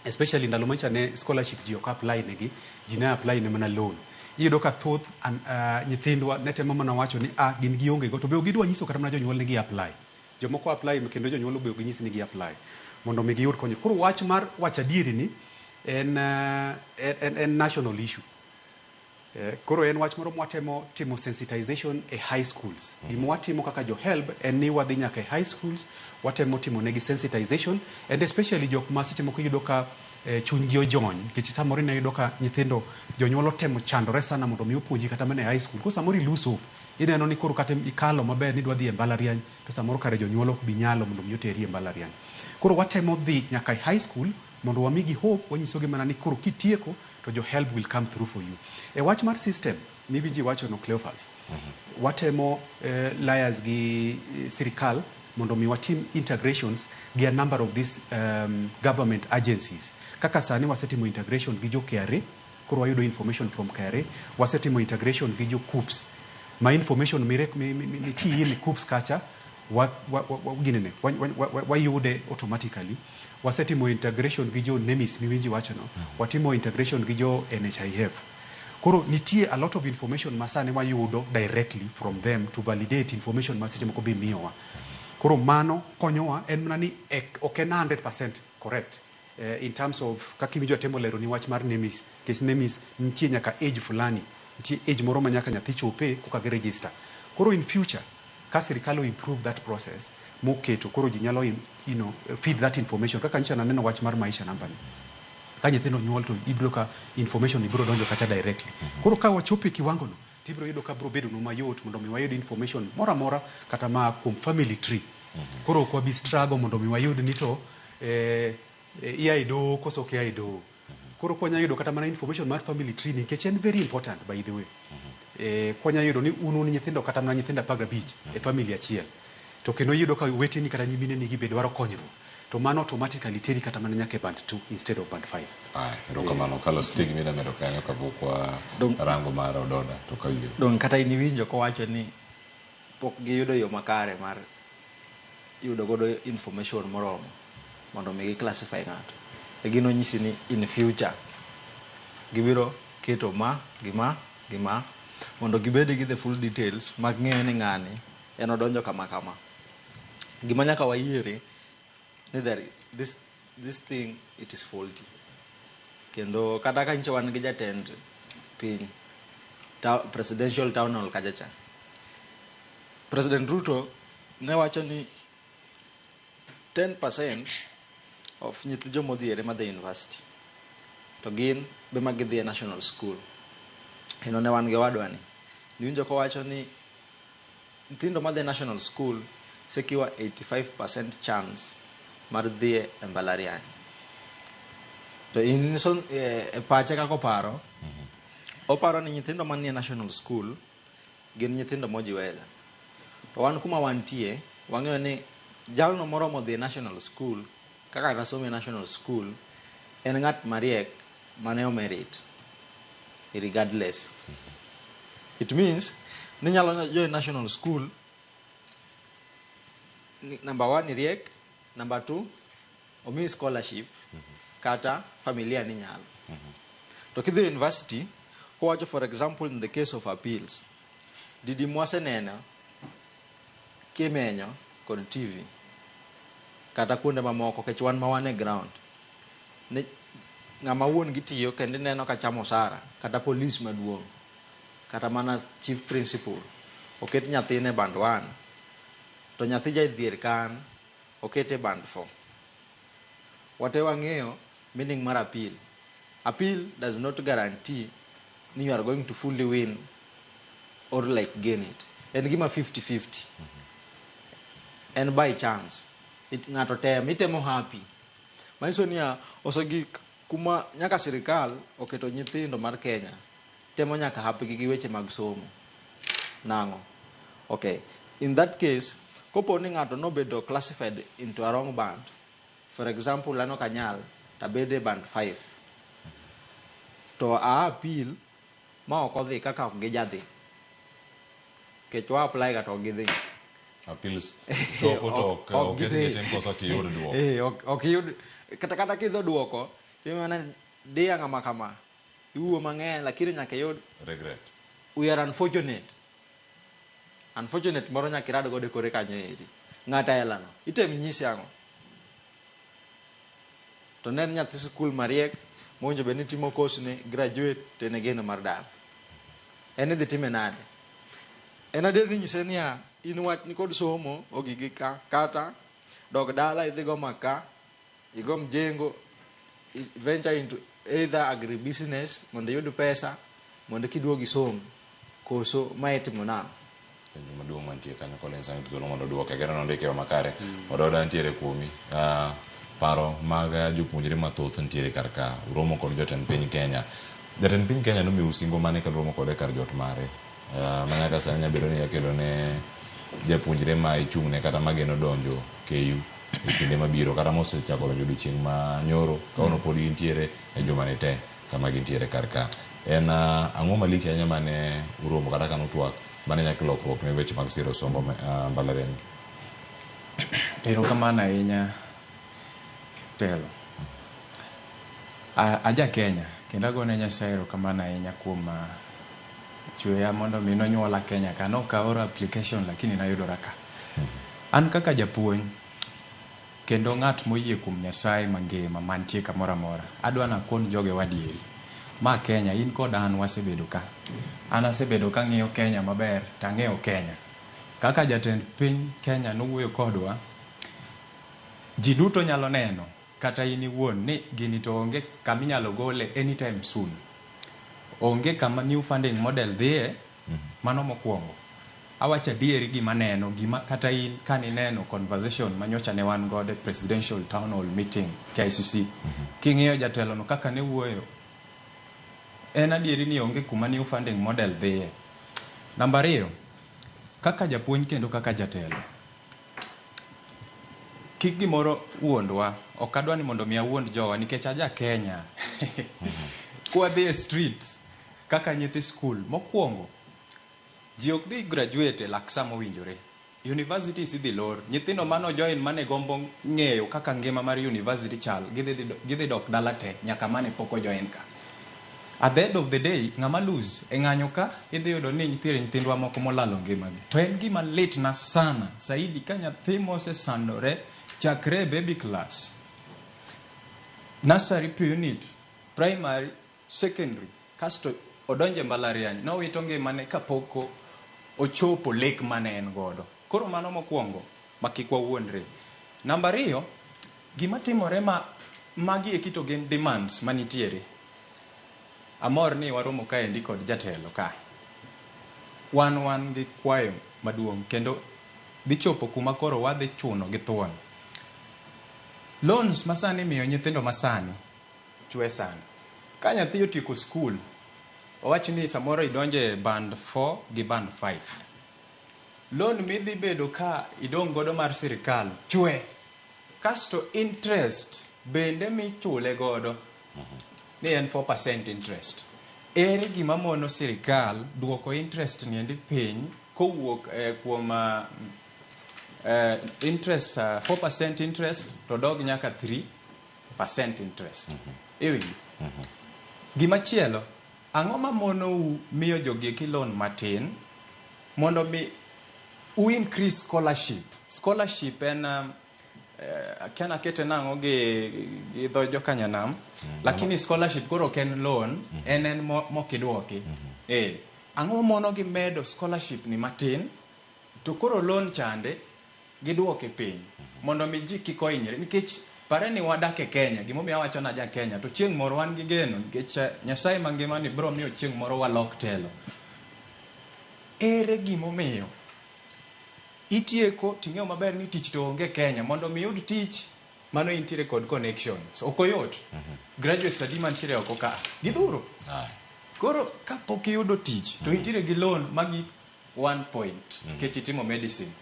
Especially ndalo macha ne scholarship ji ok apply negi, ji ne apply ne mana loan. Iyudo ka thoth nyithindwa ne temo mana wacho ni gin gionge go to be ok gidwa nyiso kata mana jonyuol ni gi apply. Jomoko apply kendo jonyuol be ok ginyis ni gi apply mondo mi giyud konyruok. Koro wach mar wacho adieri ni en national issue. Koro en wach moro mwatemo timo sensitization e high schools. Gima watimo kaka jo HELB en ni wadhi nyaka e high schools, watemo timo negi sensitization and especially jok ma seche moko iyudo ka chunygi ojony nikech samoro ina yudo ka nyithindo jonyuol otemo chandore sana mondo mi opuonji kata mana e high school. Koro samoro i lose hope. Ineno ni koro kata ikalo maber ni idwa dhi e mbalariany to samoro kare jonyuol ok bi nyalo mondo mi oteri e mbalariany. Koro watemo dhi nyaka e high school mondo wamigi hope, wanyisogi mana ni koro kitieko to jo HELB will come through for you. E wach mar system miwinji wacho no Cleophas, watemo liaise gi sirikal mondo mi watim integrations gi a number of these government agencies. Kaka sani wasetimo integration gi jo KRA, koro wayudo information from KRA, wasetimo integration gi jo KUCCPS. Ma information mi key in KUCCPS kacha wayude automatically. Wasetimo integration gi jo NEMIS miwinji wacho no, watimo integration gi jo NHIF. Koro nitie a lot of information ma sani wayudo directly from them to validate information ma seche moko be miyowa. Koro mano konyowa en mana ni ok en 100% correct in terms of kaka iwinjo atemo lero ni wach mar NEMIS. Nikech NEMIS nitie nyaka age fulani, nitie age moro ma nyaka nyathi chope koka gi register. Koro in future ka sirikal o improve that process moketo koro ji nyalo feed that information kaka nyicha naneno wach mar maisha namba ni. Ka nyithindo nyuol to ibiro ka information ibiro donjo kacha directly. Koro ka wachopo e kiwango no tibiro yudo ka biro bedo no mayot mondo mi wayud information moro amora kata ma kuom family tree. Koro ok wabi struggle mondo mi wayud ni to ia e doho koso ok ia e doho. Koro kwa yudo kata mana information mar family tree nikech en very important by the way. Kwanya yudo ni un nyithindo kata mana nyithindo 15 e family achiel, to kendo iyudo ka oweteni kata nyimineni gi be dwaro konyruok, to mano automatically teri kata mana nyaka e band 2 instead of band 5. Aya, erokamano. Carlos, nitie gima idwa medo kanyo kapok wa rango mar Ododa to kawinjo. Dong kata in iwinjo kowacho ni pok giyudo yo makare mar yudo godo information moromo mondo mi gi classify ng'ato. E gino nyisi ni in future gibiro keto ma gi ma gi ma mondo gibed gi the full details mag ng'eyo ni ng'ani en odonjo kama kama. Gima nyaka wayiere ni there this thing it is faulty. Kendo kata ka nyicha wan gi jatend piny presidential town hall kacha cha. President Ruto ne wacho ni 10% of nyithi jomodhiere madhi university to gin be ma gidhi e national school. Kendo ne wan gi owadwa ni. Niwinjo kowacho ni nyithindo madhi national school secure 85% chance mar dhi e mbalariany. To in so, e pache kaka oparo, oparo ni nyithindo manie national school gin nyithindo mojiweza. To wan kuma wantie, wang'eyo ni jalno moromo dhi e national school, kaka nasomo e national school, en ng'at mariek mane omerit, regardless. It means ni nyalo join national school, number 1 iriek, number 2 omiyi scholarship, kata familia ni nyalo. To kidhi university, kowacho for example in the case of appeals, didi mwaseneno kimenyo kod TV kata kuonde mamoko kech wan ma wan e ground ni ng'ama wuon gi tiyo kendo ineno ka chamo osara kata police maduong' kata mana chief principal oket nyathine e band 1 to nyathi jadhier kan okete band 4. Wate wang'eyo meaning mar appeal. Appeal does not guarantee ni you are going to fully win or like gain it. En gima 50-50. En by chance. Ng'ato tem, itemo happy. Manyiso niya, osegik kuma nyaka sirikal oketo nyithindo mar Kenya temo nyaka happy gi weche mag somo. Nang'o? Okay. In that case, kopo ni ng'ato nobedo classified into a wrong band, for example, an ok anyal, tabede band 5. To a appeal ma ok odhi kaka ok gijadhi. Kech wa apply ga to ok gidhi. Appeals chopo to ok gidhi. Tim koso ok iyud duoko. Ok iyud kata kidho duoko, imana dia ng'ama kama. Iwuo mang'eny lakini nyaka iyud regret. We are unfortunate. Unfortunate moro nyaka irad godo kore kanyo eri. Ng'ata elano. Item nyisi ang'o? To ne en nyathi sikul mariek mowinjo bed ni timo course ne graduate to en e geno mar dala. En idhi time nade? En adier ni nyise niya, in wach ni kod somo ogigi ka, kata dog dala idhi go maka, igo mjengo, venture into either agribusiness mondo iyud pesa mondo kiduogi isom, koso ma itimo nang'o? Penjo maduong' mantie kanyo Collins ang' thuolo mondo oduoke kendo nondike yo makare. Ododa nitiere kuomi. Paro mag jopuonjre mathoth nitiere kar ka. Uromo kod jotend piny Kenya. Jatend piny Kenya nomiyo singo mane ka uromo kode kar jot mare. Ma nyaka sani nyalo bedo ni nyakelo ne japuonjre ma ichung'ne kata mageno donjo KU e kinde mabiro kata mosechako donjo odiochieng' ma nyoro kawuono pod gintiere e juma ni te kama gintiere kar ka. En ang'o malich ahinya mane uromo kata ka nutwak mane nyaka lokruok ne weche mag siro sombo mbalariany? Erokamano ahinya telo. Aja Kenya kendo agone Nyasaye erokamano ahinya kuom chweya mondo mi nonyuola Kenya ka. Nok aoro application lakini nayudora ka. An kaka japuonj kendo ng'at moyie kuom Nyasaye mangima mantie kamoro amora, adwa nakon jogewa adieri. Ma Kenya, in kod an wasebedo ka. An asebedo kang'iyo Kenya maber, tang'eyo Kenya. Kaka jatend piny Kenya nowuoyo kodwa, ji duto nyalo neno, kata in iwuon, ni gini to onge kama inyalo gole anytime soon. Onge kama new funding model dhiye, mano mokwongo. Awacho adieri gima neno, gima kata in kanineno conversation manyocha ne wan godo e presidential town hall meeting KICC. King'iyo jatelo no kaka ne wuoyo, en adieri ni onge kuma new funding model dhiye. Namba ariyo, kaka japuonj kendo kaka jatelo, kik gimoro wuondwa. Ok adwa ni mondo mi awuond jowa nikech aja Kenya. Kwadhi e streets kaka nyithi skul, mokwongo ji ok dhi graduate e lak sa mowinjore. Universities idhi lor. Nyithindo mano join mane gombo ng'eyo kaka ngima mar university chal, gidhi dok dala te nyaka mane pok ojoin ka. At the end of the day, ng'ama lose e ng'anyo ka idhi yudo ni nitiere nyithindwa moko molalo ngimagi. To en gima litna sana saidi ka nyathi mosesandore chakre e baby class, nursery, pre-unit, primary, secondary, kasto odonjo e mbalariany, nowito ngimane kapok ochopo lek mane en godo. Koro mano mokwongo ma kik wawuondre. Namba ariyo, gima timore ma magi eki to gin demands manitiere. Amor ni waromo kaendi kod jatelo ka. Wan gi kwayo maduong' kendo dhi chopo kuma koro wadhi chuno gi thuon. Loans masani miyo nyithindo masani chwe sana. Ka nyathi otieko skul, owach ni samoro idonje band 4 gi band 5. Loan midhi bedo ka idong' godo mar sirikal chwe. Kasto interest bende michule godo ni en 4% interest. Ere gima mono sirikal duoko interest ni endi piny kowuok kuom interest 4% interest to dog nyaka 3% interest. Iwinjo? Gima chielo, ang'o ma monou miyo jogi eki loan matin mondo mi u increase scholarship? Scholarship en akia nakete nang'o gi dho jokanyanam, lakini scholarship koro ok en loan, en mokidwoki. Ang'o mono gi medo scholarship ni matin to koro loan chande gidwoke piny mondo mi ji kik ohinyre, nikech pare ni wadak e Kenya. Gimomiyo awacho na ja Kenya to chieng' moro wan gi geno nikech Nyasaye mangima ni biro miyo chieng' moro walok telo. Ere gimomiyo itieko ting'eyo maber ni tich to onge Kenya? Mondo mi iyud tich mano intiere kod connections, ok oyot. Graduates adi mantiere oko ka gidhuro. Koro kapok iyudo tich to intiere gi loan magi 1 point nikech itimo medicine.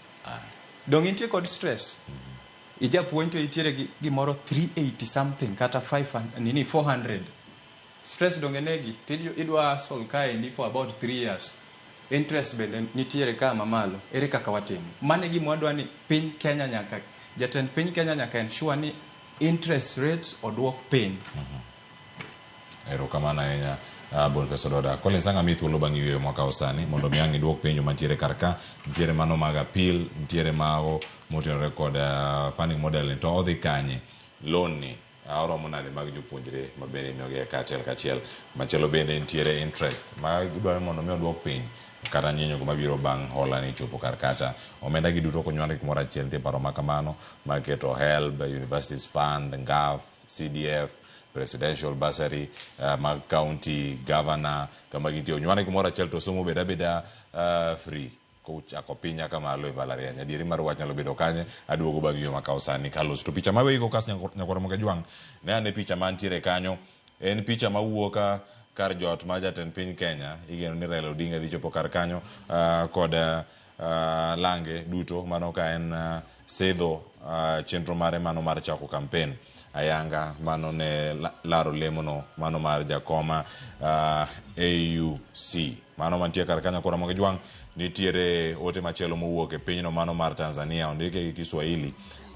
Dong' intie kod stress. Ijapuonj to intiere gi gimoro 380 something kata 5 nini 400. Stress donge negi to idwa hustle kaendi for about 3 years. Interest bende nitiere ka mamalo. Ere kaka watimo? Mano e gima wadwa ni piny Kenya nyaka jatend piny Kenya nyaka ensure ni interest rates oduok piny. Erokamano ahinya, Boniface Ododa. Collins, ang' amiyi thuolo bang' yueyo mwakawo sani mondo mi ang' iduok penjo mantiere kar ka. Nitiere mano mag appeal, nitiere mago motenore kod funding model ni to odhi kanye? Loan ni oromo nade mag jopuonjre ma bende imiyogi kaachiel kachiel. Machielo bende nitiere interest ma idwaro mondo mi oduok piny kata nyinyo go mabiro bang' hola ni chopo kar kacha. Omenda gi duto konywandgi kumoro achiel. Nitie paro ma kamano mag keto HELB, Universities Fund, NGAF, CDF, Presidential Bursary, mag county, governor, kama gintie onywandgi kumoro achiel to somo bed abeda free kochako piny nyaka malo e mbalariany. Adieri mar wach nyalo bedo kanye? Aduogo bang' yueyo makawo sani kalos. To picha maweyigo kas nyakwar Mogajwang', ne ane picha mantiere kanyo. En picha mawuok kar jot mar jatend piny Kenya. Igeno ni Raila Odinga dhi chopo kar kanyo kod lange duto. Mano ka en sidho chenro mare mano mar chako kampen. Ayanga mano ne laro lemono mano mar jakoma AUC. Mano mantie kar kanyo kora Mogajwang'. Nitiere ote machielo mowuok e pinyno mano mar Tanzania, ondike gi Kiswahili.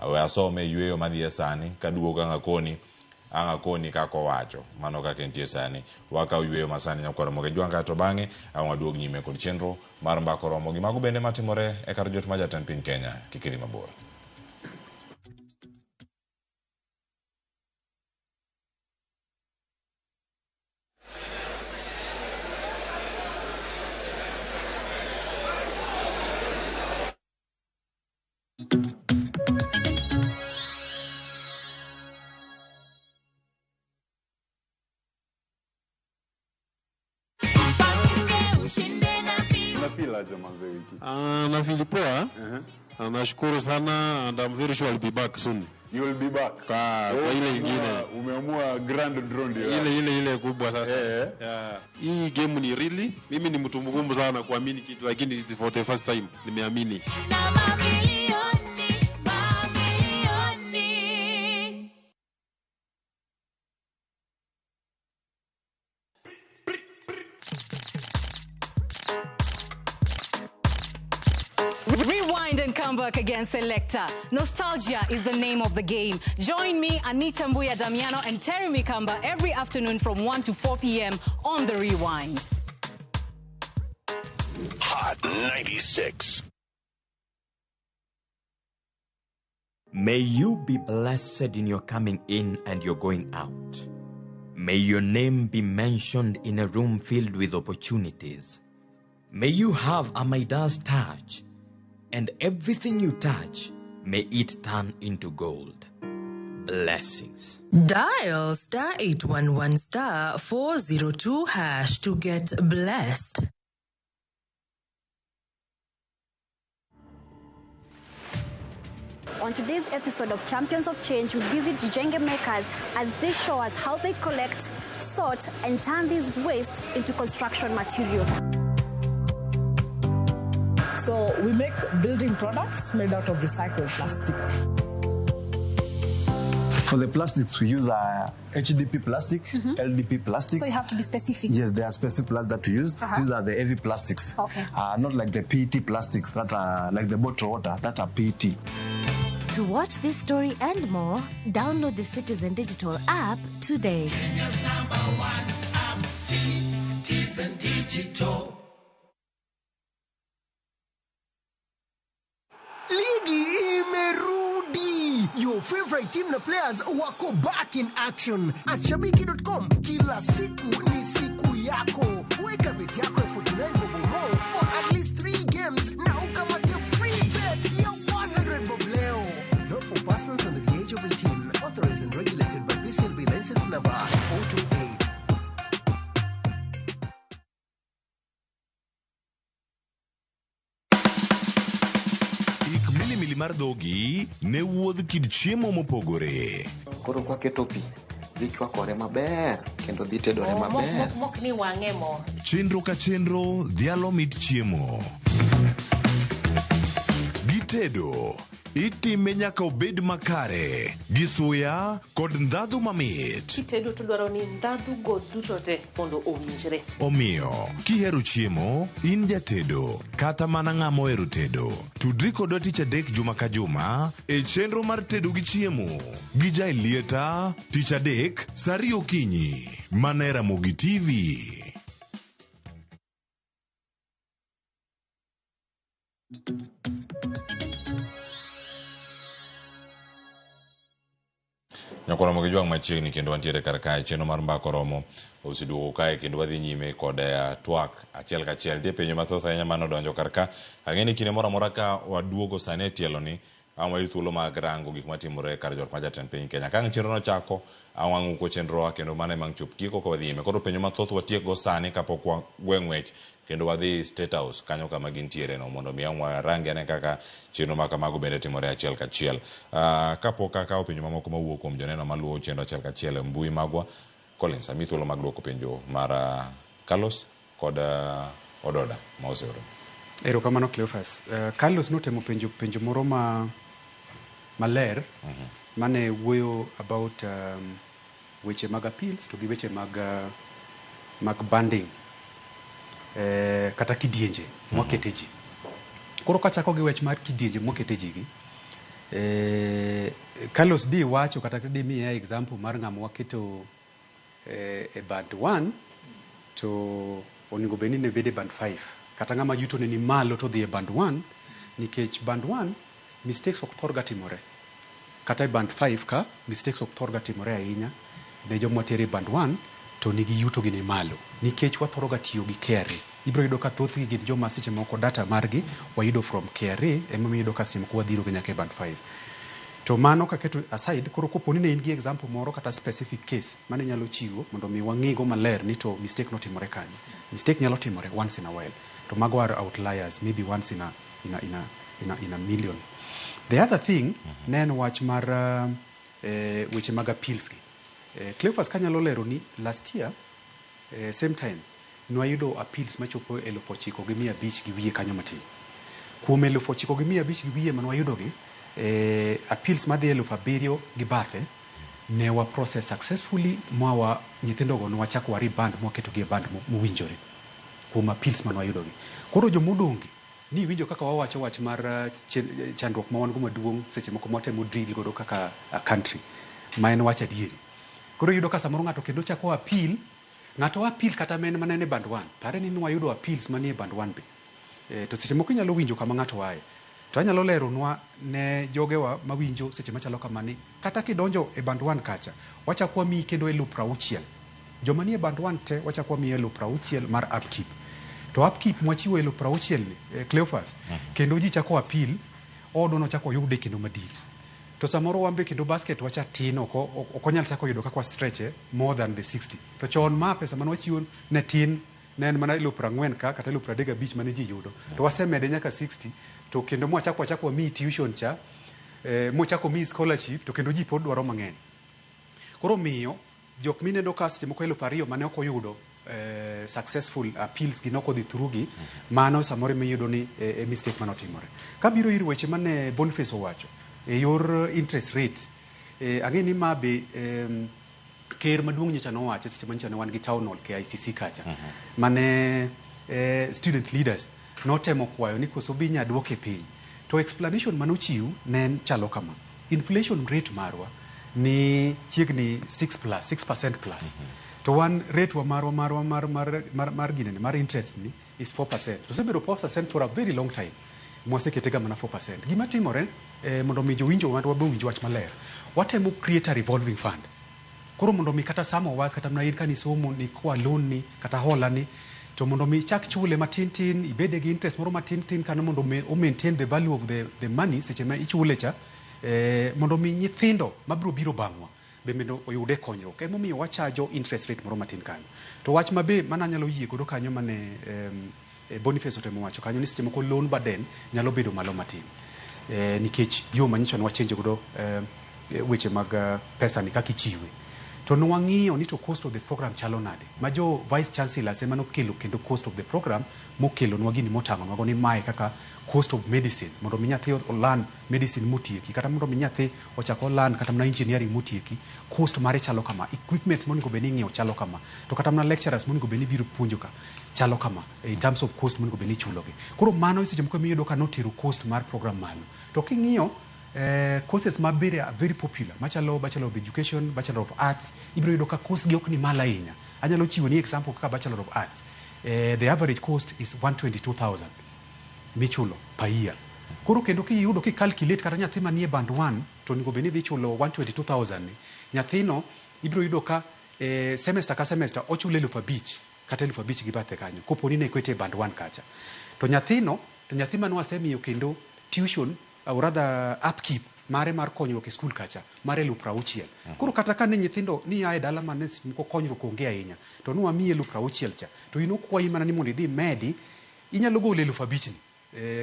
We asome yueyo madhi e sani kaduogo ang' akoni kaka owacho. Mano kaka entie sani. Wakaw yueyo masani nyakwar Mogajwang' kaeto bang'e ang' waduog nyime kod chenro mar mbako romo gi mago bende matimore e kar jot mar jatend piny Kenya. Kik idhi mabor. Nafeel poa. Nashukuru sana and I'm very sure I'll be back soon. You will be back. Kwa ile ingine. Umeamua grand draw ndio. Ile kubwa sasa. Yeah. Hii game ni really, mimi ni mtu mgumu sana kuamini kitu, lakini it's for the first time nimeamini. Rewind and come back again, Selector. Nostalgia is the name of the game. Join me, Anita Mbuya Damiano, and Terry Mikamba every afternoon from 1 to 4 p.m. on The Rewind. Hot 96. May you be blessed in your coming in and your going out. May your name be mentioned in a room filled with opportunities. May you have a Midas touch, and everything you touch, may it turn into gold. Blessings. Dial star 811 star 402 hash to get blessed. On today's episode of Champions of Change, we visit Jijenge Makers as they show us how they collect, sort, and turn this waste into construction material. So we make building products made out of recycled plastic. For the plastics, we use HDP plastic, LDP plastic. So you have to be specific. Yes, there are specific plastics that we use. Uh-huh. These are the heavy plastics. Okay. Not like the PET plastics that are like the bottled water, that are PET. To watch this story and more, download the Citizen Digital app today. Kenya's number one app, Citizen Digital. Ligi imerudi. Your favorite team na players wako back in action. At shabiki.com kila siku ni siku yako. Weka bet yako ya 49 bob or more on at least 3 games na ukamate free bet ya 100 bob leo. Not for persons under the age of 18. Authorized and regulated by BCLB license number 028. Milimili mar dhogi ne wuodh kit chiemo mopogore. Koro kwaketo pi, dhi chwakore maber kendo dhi tedore maber. Mok ni wang'e mo. Chenro ka chenro dhialo mit chiemo. Gitedo, itime nyaka obed makare, gi suya kod ndhadhu mamit. Kitedo to dwaro ni ndhadhu go duto te mondo owinjre. Omiyo, kihero chiemo, in jatedo, kata mana ng'ama ohero tedo. Tudri kodwa tich adek juma ka juma e chenro mar tedo gi chiemo. Gi Jaelieta, tich adek, saa ariyo okinyi, mana e Ramogi TV. Nyakoro mogi jwang' machiegni kendo wantiere kar kae chenro mar mbaka oromo oseduogo kae kendo wadhi nyime kod twak achiel kachiel. Nitie penjo mathoth ahinya mane odonjo kar ka. Ang'e ni kinde moro amora ka waduogo sani e tielo ni ang' wayud thuolo mag rango gik matimore kar jot ma jatend piny Kenya. Ka ang' chenro nochako, ang' wang'uko chenrowa kendo mano ema ang' chop giko ka wadhi nyime. Koro penjo mathoth watiekgo sani kapok wagwe ng'wech kendo wadhi State House kanyo kama gintiere no mondo mi ang' warangi ane kaka chenro ma kamago bende timore achiel kachiel. Kapok akawo penjo mamoko mawuok kuom joneno maluwo chenro achiel kachiel e mbui magwa, Collins, amiyi thuolo mag duoko penjo mar Carlos kod Ododa ma oseoro. Erokamano Cleophas. Carlos notemo penjo moro ma maler mane wuoyo about weche mag appeals to gi weche mag banding. Kata kidienje mwakete ji. Koro kachako gi wech mar kidienje mwakete ji gi, Carlos di wacho kata di miya example mar ng'ama waketo e band 1 to onego bed ni ne bede band 5 kata ng'ama yuto ne ni malo to dhi e band 1 nikech band 1 mistakes ok thor ga timore. Kata e band 5 ka mistakes ok thor ga timore ahinya ne joma tere band 1 to nigi yuto gi ni malo nikech wathoro ga tiyo gi KRA. Ibiro yudo ka thothgi gin joma seche moko data margi wayudo from KRA ema iyudo ka seche moko wadhiro gi nyaka e band 5. To mano kaketo aside, koro kopo ni ne in gi example moro kata specific case mane nyalo chiwo mondo mi wang'igo maler ni to mistake notimore kanye. Mistake nyalo timore once in a while. To mago are outliers, maybe once in a million. The other thing ne en wach mar weche mag appeals gi. Cleophas kanyalo lero ni last year same time nwayudo appeals machopo 9,500 gi wiye kanyo matin. Kuom 9,500 gi wiye manwayudo gi, appeals madhi 7,000 gi bathe ne wa process successfully mwawa nyithindogo nwachako wa reband mwaketogi e band mowinjore kuom appeals manwayudo gi. Koro jomodong' gi ni iwinjo kaka wawacho wach mar chandruok ma wan go maduong' seche moko mwatemo deal godo kaka a country ma en wach adieri. Koro iyudo ka samoro ng'ato kendo chako appeal, ng'ato appeal kata men mana en e band 1. Pare ni nwayudo appeals manie band 1 be. To seche moko inyalo winjo kama ng'ato aye. To anyalo leronwa ne jogewa mawinjo seche machalo kama ni kata kidonjo e band 1 kacha, wachako wamiyi kendo 60,000. Joma nie band 1 te wachako wamiyo 60,000 mar upkeep. To upkeep mwachiwo 60,000 ni, Cleophas, kendo ji chako appeal, odwa nochako oyude kendo madit. To samoro wan be kendo basket wacha tin, ok onyal chako yudo kaka wa stretch more than the 60. To chon ma pesa mane wachiwo ne tin, ne en mana 40,000 ka kata 35,000 mane ji yudo. To wasemede nyaka 60, to kendo mwachako wachako wamiyi tuition cha, mwachako miyi scholarship, to kendo ji pod dwaro mang'eny. Koro miyo, jok mineno ka seche moko 2,000 mane ok oyudo successful appeals gi nok odhi through gi, mano samoro ema ni mistake mane otimore. Kabiro ir weche mane Boniface owacho, e yor interest rate, ang'e ni ma be ker maduong' nyocha nowacho seche ma nyocha ne wan gi town hall KICC kacha, mane student leaders notemo kwayo ni koso bi nya duoke piny. To explanation manochiw ne en chalo kama. Inflation rate marwa ni chiegni 6 plus, 6% plus. To wan rate wa marwa marwa mar mar mar mar ginene mar interest ni is 4%. To osebedo 4% for a very long time. Mwasekete ga mana 4%. Gima timore mondo mi jowinjo marwa be owinj wach maler. Watemo create a revolving fund. Koro mondo mi kata sama owach kata mana in ka nisomo ni kwa loan ni kata hola ni to mondo mi chak chule matin tin ibede gi interest moro matin tin kanyo mondo mi o maintain the value of the money seche ma ichule cha mondo mi nyithindo mabiro biro bang'wa be mondo oyude konyruok. Emomiyo wachajo interest rate moro matin kanyo. To wach mabe mana anyalo yie godo kanyo mane Boniface otemo wacho kanyo ni seche moko loan burden nyalo bedo malo matin. Nikech yo manyocha ne wachange godo weche mag pesa ni kaka ichiwe. To ne wang'iyo ni to cost of the program chalo nade. Ma jo vice chancellors ema nokelo kendo cost of the program mokelonwa gini motang'onwago ni mae kaka cost of medicine mondo mi nyathi olearn medicine motieki kata mondo mi nyathi ochak olearn kata mana engineering motieki cost mare chalo kama, equipment monego bed ni ing'iewo chalo kama, to kata mana lecturers monego bed ni biro puonjo ka chalo kama in terms of cost monego bed ni ichulogi. Koro mano seche moko ema ka notero cost mar program malo. To king'iyo courses ma bende are very popular machalo Bachelor of Education, Bachelor of Arts, ibiro yudo ka cost gi ok ni malo ahinya. Anyalo chiwo ni example kaka Bachelor of Arts. The average cost is 122,000 michulo per year. Koro kendo kiyudo ki calculate kata nyathi manie band 1 to onego bed ni dhi chulo 122,000 ni, nyathino ibiro yudo ka semester ka semester ochulo 5,000 kata 5,000 gi bathe kanyo kopo ni ne ikete e band 1 kacha. To nyathino, to nyathi mane wasemiyo kendo tuition or rather upkeep mare mar konyruok e skul kacha mar 60,000. Koro kata ka ne nyithindo ni a e dala mane seche moko konyruok onge ahinya to nwamiyi 60,000 cha to in okwayi mana ni mondo idhi imedi inyalo golo 5,000 ni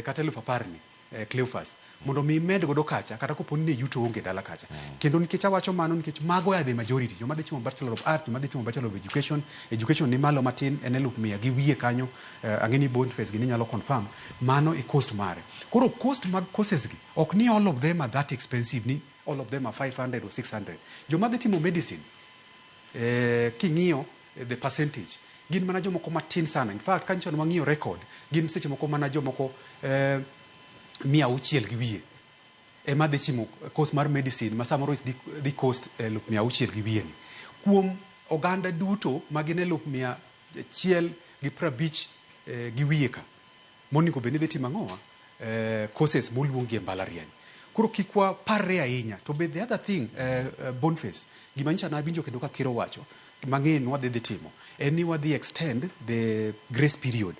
kata 10,000 ni Cleophas mondo mi imed godo kacha kata kopo ni ne yuto onge dala kacha. Kendo nikech awacho mano nikech mago are the majority joma dhi timo Bachelor of Arts, joma dhi timo Bachelor of Education, education ni malo matin en 100,000 gi wiye kanyo ang'e ni Boniface gini nyalo confirm mano e cost mare. Koro cost mag courses gi ok ni all of them are that expensive ni all of them are 500 or 600. Joma dhi timo medicine king'iyo the percentage gin mana jomoko matin sana. In fact kanyo wang'iyo record gin seche moko mana jomoko 600 gi wiye ema dhi timo course mar medicine ma samoro dhi cost 600 gi wiye ni. Kuom oganda duto ma gin 150 gi wiye ka monego bed ni dhi timo ang'owa courses moluongi e mbalariany. Koro kik waparre ahinya. To be the other thing Boniface, gima nyocha nawinjo kendo ka ker owacho mang'eny wadhi timo en ni wadhi extend the grace period.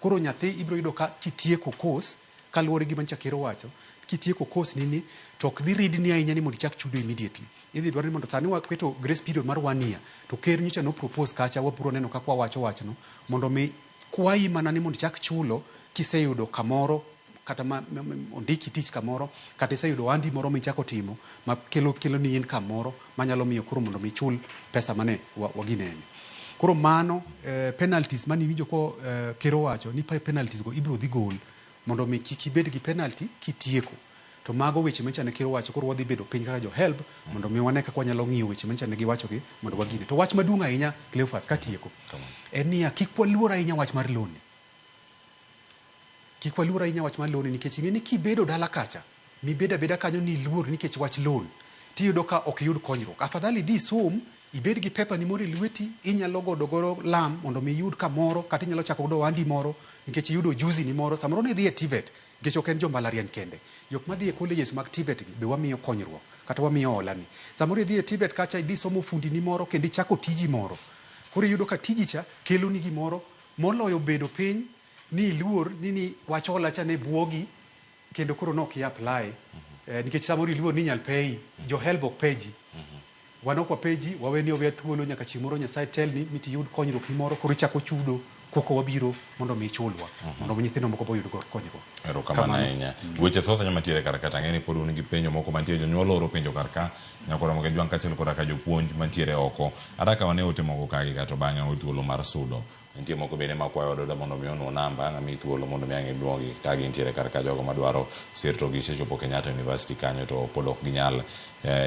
Koro nyathi ibiro yudo ka kitieko course kaluwore gi manyocha ker owacho kitieko course nini to ok dhi ridni ahinya ni mondo ichak chudo immediately. Idhi dwaro ni mondo sani waketo grace period mar 1 year to ker nyocha no propose kacha wabiro neno kaka wawacho wachno mondo mi kwayi mana ni mondo ichak chulo kiseyudo kamoro kata ma ondiki tich kamoro, kata iseyudo ohandi moro michako timo ma kelo ni income moro manyalo miyo koro mondo mi ichul pesa mane waginene. Koro mano penalties mane iwinjo ko ker owacho ni penalties go ibiro dhi gol mondo mi kik ibed gi penalty kitieko. To mago weche manyicha ne ker owacho, koro wadhi bedo piny kaka jo HELB mondo mi wane kaka wanyalo ng'iyo weche manyicha ne giwacho gi mondo wagine. To wach maduong' ahinya, Cleophas, katieko, en niya, kik waluor ahinya wach mar loan ni. Kik waluor ahinya wach mar loan ni, nikech ing'e ni kibedo dala kacha, mibedo abeda kanyo ni iluor nikech wach loan, tiyudo ka ok iyud konyruok. Afadhali idhi isom, ibed gi paper ni moro e lweti, inyalo godo godo lam mondo mi iyud kamoro, kata inyalo chako godo ohandi moro, nikech iyudo ujuzi ni moro. Samoro ne idhi e TVET, nikech ok en jo mbalariany kende. Jok madhi e colleges mag TVET gi be wamiyo konyruok, kata wamiyo hola ni. Samoro idhi e TVET kacha, idhi somo fundi ni moro, kendo ichako tiji moro. Koro iyudo ka tiji cha keloni gimoro moloyo bedo piny ni iluor ni wach hola cha ne buogi, kendo koro nok i apply. Nikech samoro iluor ni inyal peyi, jo HELB ok pe ji. Wan ok wape ji, waweni oweya thuolo nyaka chieng' moro Nyasaye telni mi tiyud konyruok ni moro, koro ichako chudo koko wabiro mondo mi ichulwa, mondo mi nyithindo moko be oyud konyruok. Erokamano ahinya. Weche thoth ahinya mantiere kar ka, to ang'e ni pod un gi penjo moko mantie, jonyuol oro penjo kar ka, nyaka Ramogi Ajwang' kaachiel koda ka jopuonj mantiere oko. Adaka wane ote moko ka gi ka to bang'e wawe thuolo mar sudo. Nitie moko bende makwayo ododa mondo mi onwo namba, ang' amiyi thuolo mondo mi ang' iduogi ka gintiere kar ka jogo madwaro sir to gisechopo Kenyatta University kanyo to pod ok ginyal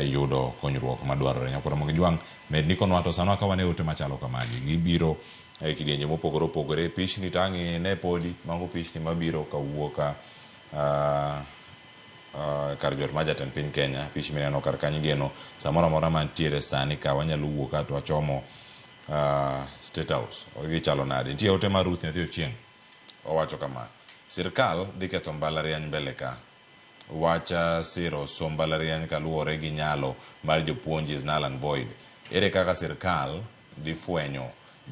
yudo konyruok madwarore. Nyaka Ramogi Ajwang' med ndikonwa to sano ka wane ote machalo kamagi, gibiro e kidienje mopogore opogore. Pichni to ang' ine podi, mago pichni mabiro kawuok kar jot mar jatend piny Kenya. Pichni mineno kar kanyo igeno samoro amora mantiere sani ka wanyalo wuok ka to wachomo State House. Gichalo nade? Nitie ote mar Ruth Nyathi Ochieng'. Owacho kama: sirkal dhi ketho mbalariany mbele ka. Wach siro somb mbalariany kaluwore gi nyalo mar jopuonj is null and void. Ere kaka sirkal dhi fwenyo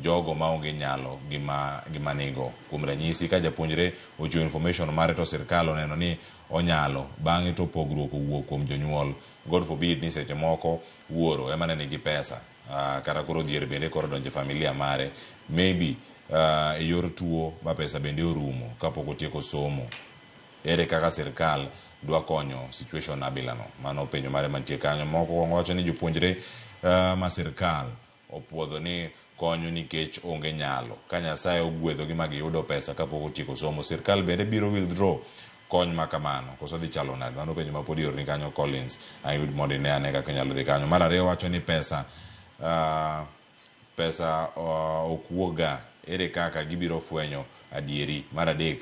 jogo maonge nyalo gi manigo? Kuom ranyisi, ka japuonjre ochiwo information mare to sirkal oneno ni onyalo, bang'e to pogruok owuok kuom jonyuol. God forbid ni seche moko wuoro ema ne nigi pesa, kata koro dhier bende koro donjo e familia mare, maybe e yor tuo ba pesa bende orumo kapok otieko somo. Ere kaka sirkal dwa konyo situation abilano? Mano penjo mare mantie kanyo. Moko wacho ni jopuonjre ma sirkal opuodho ni konyo nikech onge nyalo. Ka Nyasaye ogwedhogi ma giyudo pesa kapok otieko somo, sirkal bende biro withdraw kony ma kamano koso dhi chalo nade? Mano penjo ma pod iorni kanyo Collins, ayud mondo ine ane kaka inyalo dhi kanyo. Mar ariyo wacho ni pesa ok wuog ga, ere kaka gibiro fwenyo adieri? Mar adek,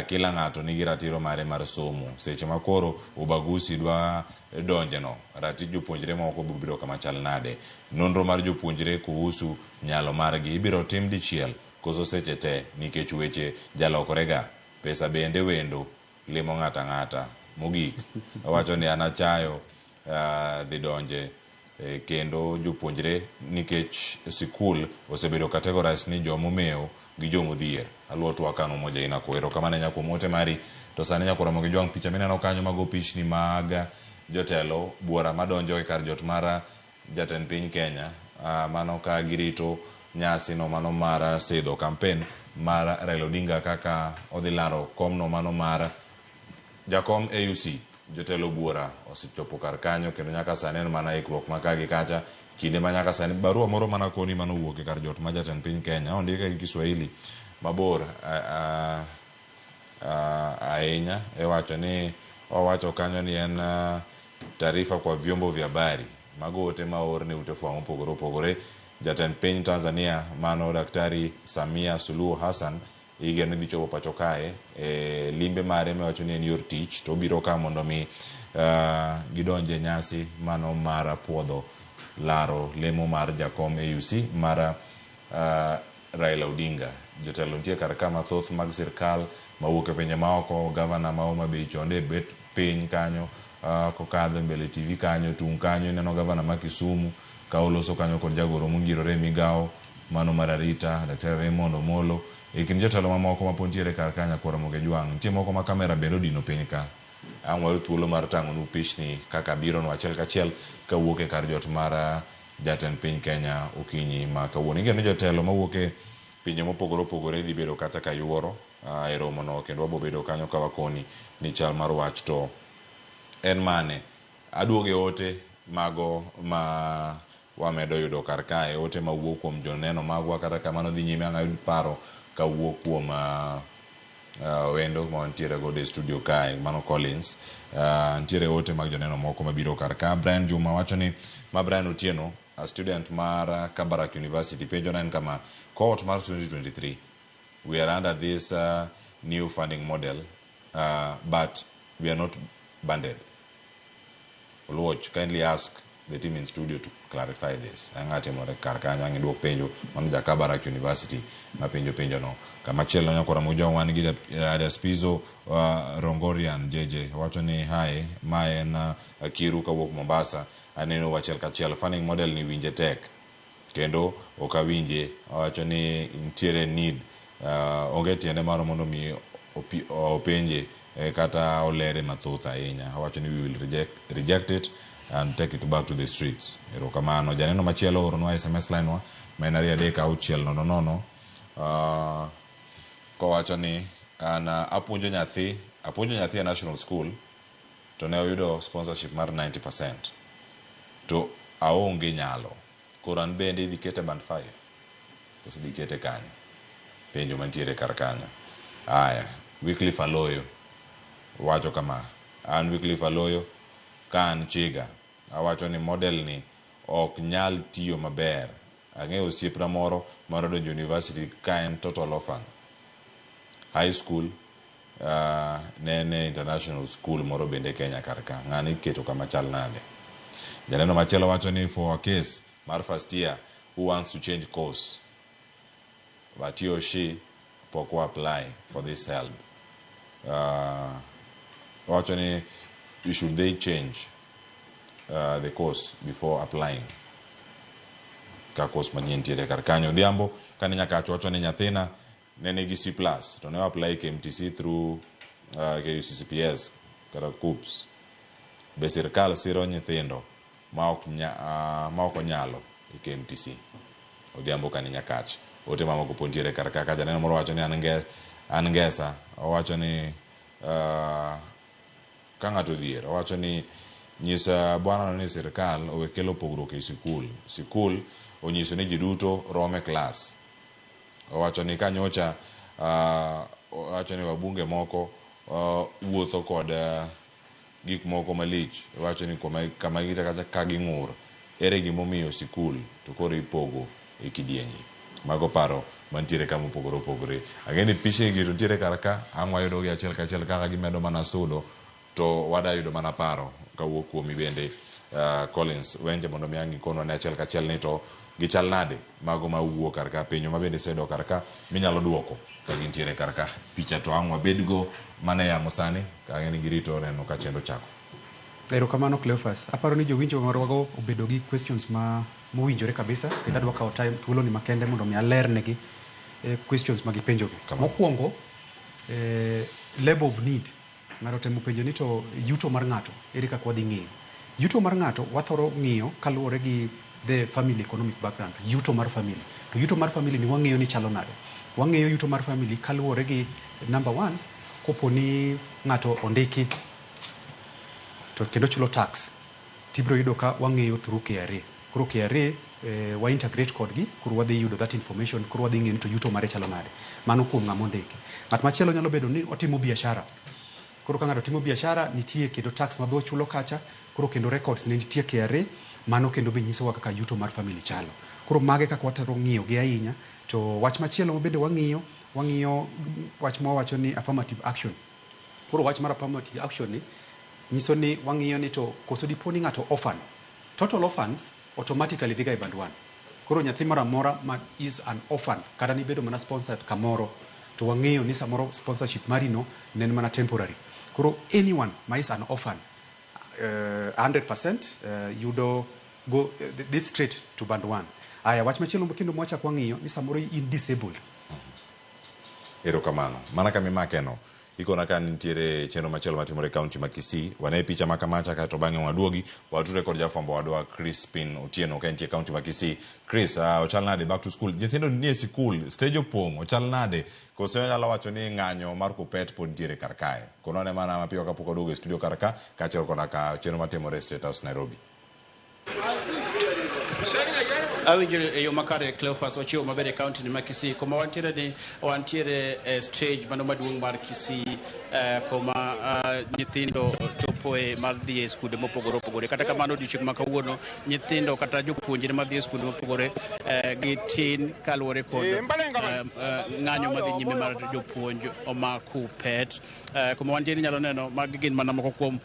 kila ng'ato nigi ratiro mare mar somo. Seche ma koro ubaguzi dwa donjeno, ratich jopuonjre moko biro kama chal nade? Nonro mar jopuonjre kuhusu nyalo margi ibiro tim dichiel koso seche te, nikech weche jalokore ga. Pesa bende wendo limo ng'ato ang'ata. Mogik, owacho ni an achayo dhi donje kendo jopuonjre nikech sikul osebedo categorized ni jomomeo gi jomodhier. Aluo twak kano moja ina ko. Erokamano ahinya kuom ote mari. To sani nyaka Ramogi Jwang', picha mineno kanyo mago pichni mag jotelo buora madonjo e kar jot mar jatend piny Kenya. Mano ka girito nyasi no mano mar sidho campaign mar Raila Odinga kaka odhi laro komno mano mar jakom AUC. Jotelo buora osechopo kar kanyo kendo nyaka sani en mana ikruok ma ka gi kacha. Kinde ma nyaka sani barua moro mana koni mano owuok e kar jot mar jatend piny Kenya ondike gi Kiswahili mabor ahinya. Iwacho ni owacho kanyo ni en taarifa kwa vyombo vya habari. Mago ote ma oor ne ute fwambo mopogore opogore. Jatend piny Tanzania mano Daktari Samia Suluhu Hassan igeno ni dhi chopo pacho kae e limbe mare miwacho ni en yor tich, to obiro ka mondo mi gidonje nyasi mano mar puodho laro lemo mar jakom AUC mar Raila Odinga. Jotelo nitie kar ka mathoth mag sirkal mawuok e pinje maoko, gavana ma Homa Bay chonde bet piny kanyo kokadho mbele TV kanyo, tung' kanyo ineno gavana ma Kisumu ka oloso kanyo kod jagoro mongirore e migawo mano mar arita Daktari Raymond Omolo. E kind jotelo mamoko mapod nitiere kar ka nyaka Ramogi Ajwang', nitie moko ma kamera bende odino piny ka. Ang' wayud thuolo mar tang'onu pichni kaka biro no achiel kachiel kawuok e kar jot mar jatend piny Kenya okinyi ma kawuono. Igeno ni jotelo mawuok e pinje mopogore opogore dhi bedo kacha ka yuoro. e romono kendo wabo bedo kanyo ka wakoni ni chal mar wach to en mane. Aduoge ote mago ma wamedo yudo kar kae, ote mawuok kuom joneno magwa. Kata kamano dhi nyime ang' ayud paro kawuok kuom wendo ma wantiere godo e studio kae, mano Collins. Nitiere ote mag joneno moko mabiro kar ka. Brian Juma wacho ni ma Brian Otieno, a student mar Kabarak University, penjo na en kama: cohort mar 2023, we are under this new funding model, but we are not banded. Oluoch, kindly ask the team in studio to clarify this. Ang'a timore kar kanyo? Ang' iduok penjo. Mano ja Kabarak University ma penjo penjo no. Kamachielo nyakora Mujong wan gi Daspizo Rongorian JJ wacho ni hi, ma en Akiru kawuok Mombasa. Aneno achiel kachiel funding model ni winje tek kendo ok awinje. Owacho ni nitiere need, onge tiende mar mondo mi openje kata olere mathoth ahinya. Owacho ni we will reject it and take it back to the streets. Erokamano. Janeno machielo oronwa SMS line wa ma en 23600, kowacho ni an apuonjo nyathi e national school to ne oyudo sponsorship mar 90% to aonge nyalo. Koro an bende idhi kete band 5 koso idhi kete kanyo? Penjo mantiere kar kanyo. Aya, Wycliffe Aloyo wacho kama: an Wycliffe Aloyo ka an Chiga, awacho ni model ni ok nyal tiyo maber. Ang'eyo osiepna moro mar donjo university ka en total orphan. High school ne en e international school moro bende Kenya kar ka. Ng'ani iketo kama chal nade? Janeno machielo wacho ni for a case mar first year who wants to change course but he or she pok o apply for this help, wacho ni should they change the course before applying ka course manyien ntiere kar kanyo? Odhiambo kane Nyakach wacho ni nyathina ne nigi C+ to ne o apply KMTC through KUCCPS kata KUCCPS. Be sirkal siro nyithindo ma ok onyalo e KMTC? Odhiambo kane Nyakach. Ote mamoko pod ntiere kar ka. Ka janeno moro wacho ni an Ngesa, owacho ni ka ng'ato odhier, owacho ni nyis bwanano ni sirkal owe kelo pogruok e sikul. Sikul onyiso ni ji duto rom e klas. Owacho ni kanyocha owacho ni wabunge moko wuotho kod gik moko malich. Owacho ni kama gite kacha ka ging'ur, ere gimomiyo sikul to koro ipogo e kidienje? Mago paro mantiere ka mopogore opogore. Ang'e ni piche gi to ntiere kar ka, ang' wayudogi achiel kachiel kaka gimedo mana sudo to wada yudo mana paro kawuok kuomi bende, Collins Wenje, mondo mi ang' ikonwa ne achiel kachiel ni to gichal nade mago mawuok kar ka. Penjo ma bende iseyudo kar ka minyalo duoko ka gintiere kar ka. Picha to ang' wabedgo mana e yamo sani ka ang'e ni girito neno ka chenro chako. Erokamano, Cleophas. Aparo ni jowinjo marwago obedo gi questions ma mowinjore kabisa kendo adwa kawo time thuolo ni makende mondo mi alernegi questions ma gipenjogi. Mokwongo, level of need. Ng'ato temo penjo ni to yuto mar ng'ato ere kaka wadhi ng'eyo? Yuto mar ng'ato wathoro ng'iyo kaluwore gi the family economic background, yuto mar family. To yuto mar family ni wang'eyo ni chalo nade? Wang'eyo yuto mar family kaluwore gi number one, kopo ni ng'ato ondiki to kendo chulo tax, tibiro yudo ka wang'eyo through KRA. Koro KRA wa integrate kodgi, koro wadhi yudo that information, koro wadhi ng'eyo ni to yuto mare chalo nade. Mano kuom ng'ama ondiki. Ng'at machielo nyalo bedo ni otimo biashara. Koro ka ng'ato timo biashara, nitie kendo tax ma be ochulo kacha, koro kendo records ne nitie KRA, mano kendo be nyisowa kaka yuto mar family chalo. Koro mage kaka watero ng'iyo gi ahinya. To wach machielo ma bende wang'iyo wach ma wawacho ni affirmative action. Koro wach mar affirmative action ni nyiso ni wang'iyo ni to koso dipo ni ng'ato orphan. Total orphans automatically dhiga e band 1. Koro nyathi moro amora ma is an orphan, kata nibedo mana sponsored kamoro, to wang'eyo ni samoro sponsorship mari no ne en mana temporary. Koro anyone ma is an orphan 100% yudo go this straight to band 1. Aya, wach machielo kendo mwachak wang'iyo ni samoro in disabled. Erokamano. Mana kama imakeno. Ikona ka nitiere chenro machielo matimore e kaunti ma Kisii. Wane picha ma kamacha kaeto bang'e waduogi watudre kod jafwambo wadwa Crispin Otieno ka entie e kaunti ma Kisii. Chris, ochal nade back to school? Nyithindo nie sikul, stage opong', ochal nade? Koso anyalo wacho ni ng'anyo mar Kuppet pod nitiere kar kae? Kono ne mana mapiyo kapok waduogo e studio kar ka, kaachiel koda ka chenro matimore e State House Nairobi. Awinjo e yo makare Cleophas ochiwo maber e kaunti ni ma Kisii kuma wantiere ni wantiere e stage mano maduong' mar Kisii kuma nyithindo chopoe mar dhi e skunde mopogore opogore. Kata kamano odiochieng' ma kawuono nyithindo kata jopuonjre madhi e skunde mopogore gitin kaluwore kod ng'anyo madhi nyime mar jopuonj ma Kuppet. Kuma wantiere inyalo neno magi gin mana moko kuom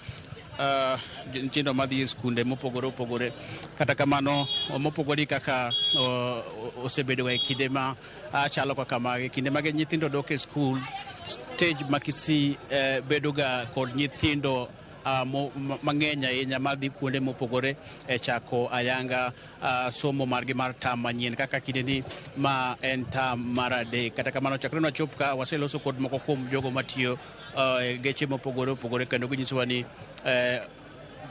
nyithindo madhi e skunde mopogore opogore. Kata kamano mopogore kaka osebedo e kinde ma chalo kaka magi, kinde mage nyithindo dok e skul, stage ma Kisii bedo ga kod nyithindo mang'eny ahinya madhi kuonde mopogore e chako ayanga somo margi mar tam manyien kaka kinde ni ma en tam mar adek. Kata kamano chakre nwachop ka waseloso kod moko kuom jogo matiyo e geche mopogore opogore kendo ginyisowa ni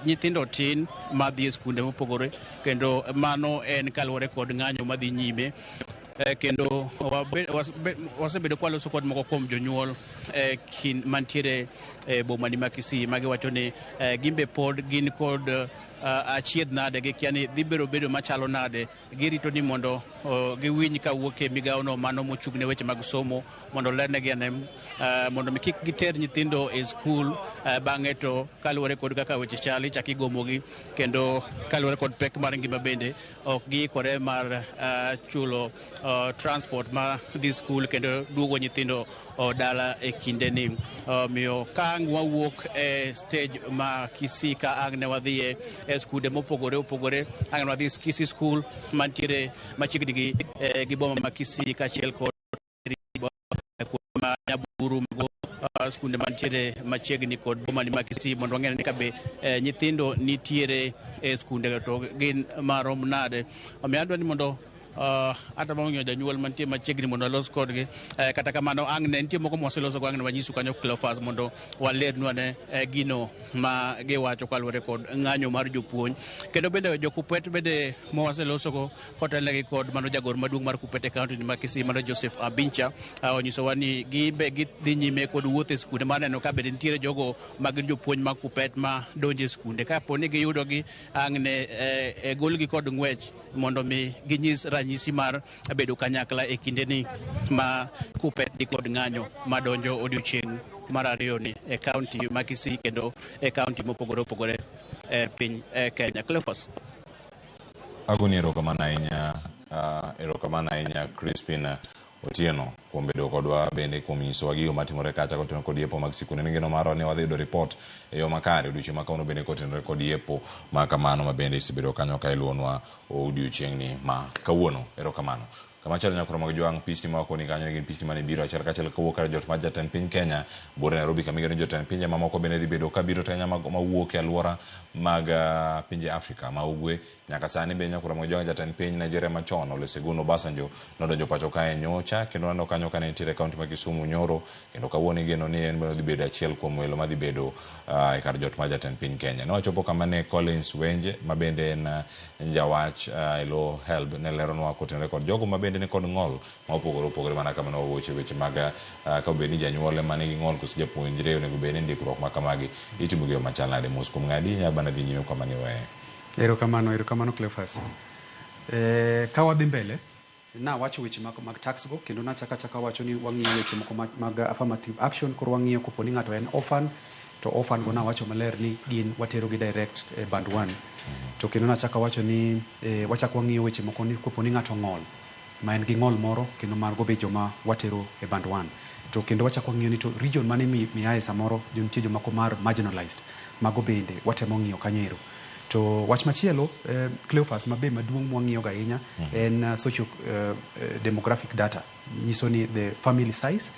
nyithindo tin madhi e skunde mopogore kendo mano en kaluwore kod ng'anyo madhi nyime. Kendo wasebedo kwaloso kod moko kuom jonyuol mantiere e boma ni ma Kisii magiwacho ni gimbe pod gin kod achiedh nade gikia ni dhi bedo machalo nade. Girito ni mondo giwinj kawuok e migawono mano mochung' ne weche mag somo mondo olernegi ane mondo mi kik giter nyithindo e skul bang'e to kaluwore kod kaka weche chal ichak igomogi kendo kaluwore kod pek mar ngima bende ok giikore mar chulo transport ma dhi skul kendo duogo nyithindo dala e kinde ni. Omiyo ka ang' wawuok e stage ma Kisii ka ang' ne wadhiye e skunde mopogore opogore, ang' ne wadhi Kisii School mantiere machiegni gi boma ma Kisii kaachiel kod ma Nyaburu mago skunde mantiere machiegni kod boma ni ma Kisii mondo wang'e ni kabe nyithindo nitiere e skunde to gin marom nade. Omiyo adwa ni mondo atemo ng'iyo janyuol mantie machiegni mondo alos kodgi. Kata kamano ang' ne nitie moko mwaseloso go ang' ne wanyisu kanyo Cleophas mondo walernu ane gino ma giwacho kaluwore kod ng'anyo mar jopuonj. Kendo bende jo Kuppet bende mwaseloso go kotelnegi kod mano jagoro maduong' mar Kuppet e kaunti ma Kisii mano Joseph Abincha onyisowa ni gibe gidhi nyime kod wuoth e skunde mar neno ka bende nitiere jogo ma gin jopuonj mag Kuppet ma donjo e skunde. Kapo ni giyudogi ang' ne golgi kod ng'wech mondo mi ginyis ranyisi mar bedo kanyakla e kinde ni ma Kuppet ni kod ng'anyo madonjo odiochieng' mar ariyo ni e kaunti ma Kisii kendo e kaunti mopogore opogore e piny Kenya. Cleophas. Agoni erokamano ahinya, erokamano ahinya Crispin Otieno kuom bedo kodwa bende kuom nyisowa gigo matimore kacha kotenore kod yepo mag sikunde. Ni geno marwa ni wadhi yudo report e yo makare odiochieng' ma kawuono bende kotenore kod yepo ma kamano ma bende isebedo kanyo ka iluwonwa odiochieng'ni ma kawuono. Erokamano. Kamachielo nyakoro mag jwang' pichni ma wakoni kanyo gin pichni mane biro achiel kachiel kawuok kar jot mar jatend piny Kenya buore Nairobi kama igeno ni jotend pinje mamoko bende dhi bedo kabiro to ahinya mawuok e alwora mag pinje Afrika ma ugwe. Nyaka sani bende nyakoro mag jwang' jatend piny Nigeria machon Olusegun Obasanjo nodonjo pacho kae nyocha kendo neno kanyo kane nitiere e kaunti ma Kisumu nyoro kendo kawuono igeno ni en bende odhi bedo achiel kuom welo madhi bedo e kar jot mar jatend piny Kenya. Nowachopo kama ne Collins Wenje ma bende en jawach e lo HELB ne leronwa kotenore kod jogo ma bende ni kod ng'ol ma opogore opogore mana kama ne wawuoche weche mag ka obed ni janyuol ema nigi ng'ol koso japuonjre onego bed ni ndikruok ma kamagi itimo gi yo machal nade. Mos kuom ng'adi inyalo mana dhi nyime kama niweye. Erokamano, erokamano Cleophas. Ka wadhi mbele, nawacho weche mag tax go kendo nachako achaka wacho ni wang'iyo weche moko mag affirmative action. Koro wang'iyo kopo ni ng'ato en orphan to orphan go nawacho maler ni gin watero gi direct e band 1. To kendo nachako awacho ni wachako wang'iyo weche moko ni kopo ni ng'ato ng'ol ma en gi ng'ol moro kendo mago be joma watero e band 1. To kendo wachako wang'iyo ni to region mane miaye samoro nitie jomoko mar marginalized mago bende watemo ng'iyo kanyo ero. To wach machielo Cleophas mabe maduong' mwang'iyo ga ahinya en socio demographic data nyiso ni the family size.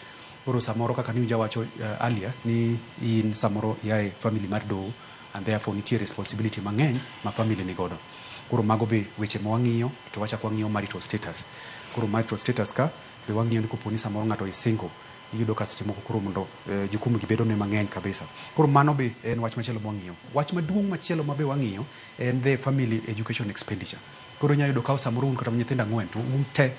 Koro samoro kaka niwinjo wacho earlier ni in samoro iae family mar doho and therefore nitie responsibility mang'eny ma family ni godo. Koro mago be weche ma wang'iyo to wachako wang'iyo marital status. Koro marital status ka be wang'iyo ni kopo ni samoro ng'ato is single Iyudo ka seche moko koro mondo jukumu gi bedo ne mang'eny kabisa. Koro mano be en wach machielo mwang'iyo. Wach maduong' machielo ma be wang'iyo en the family education expenditure. Koro inyalo yudo ka samoro un kata nyithindo 4 to un te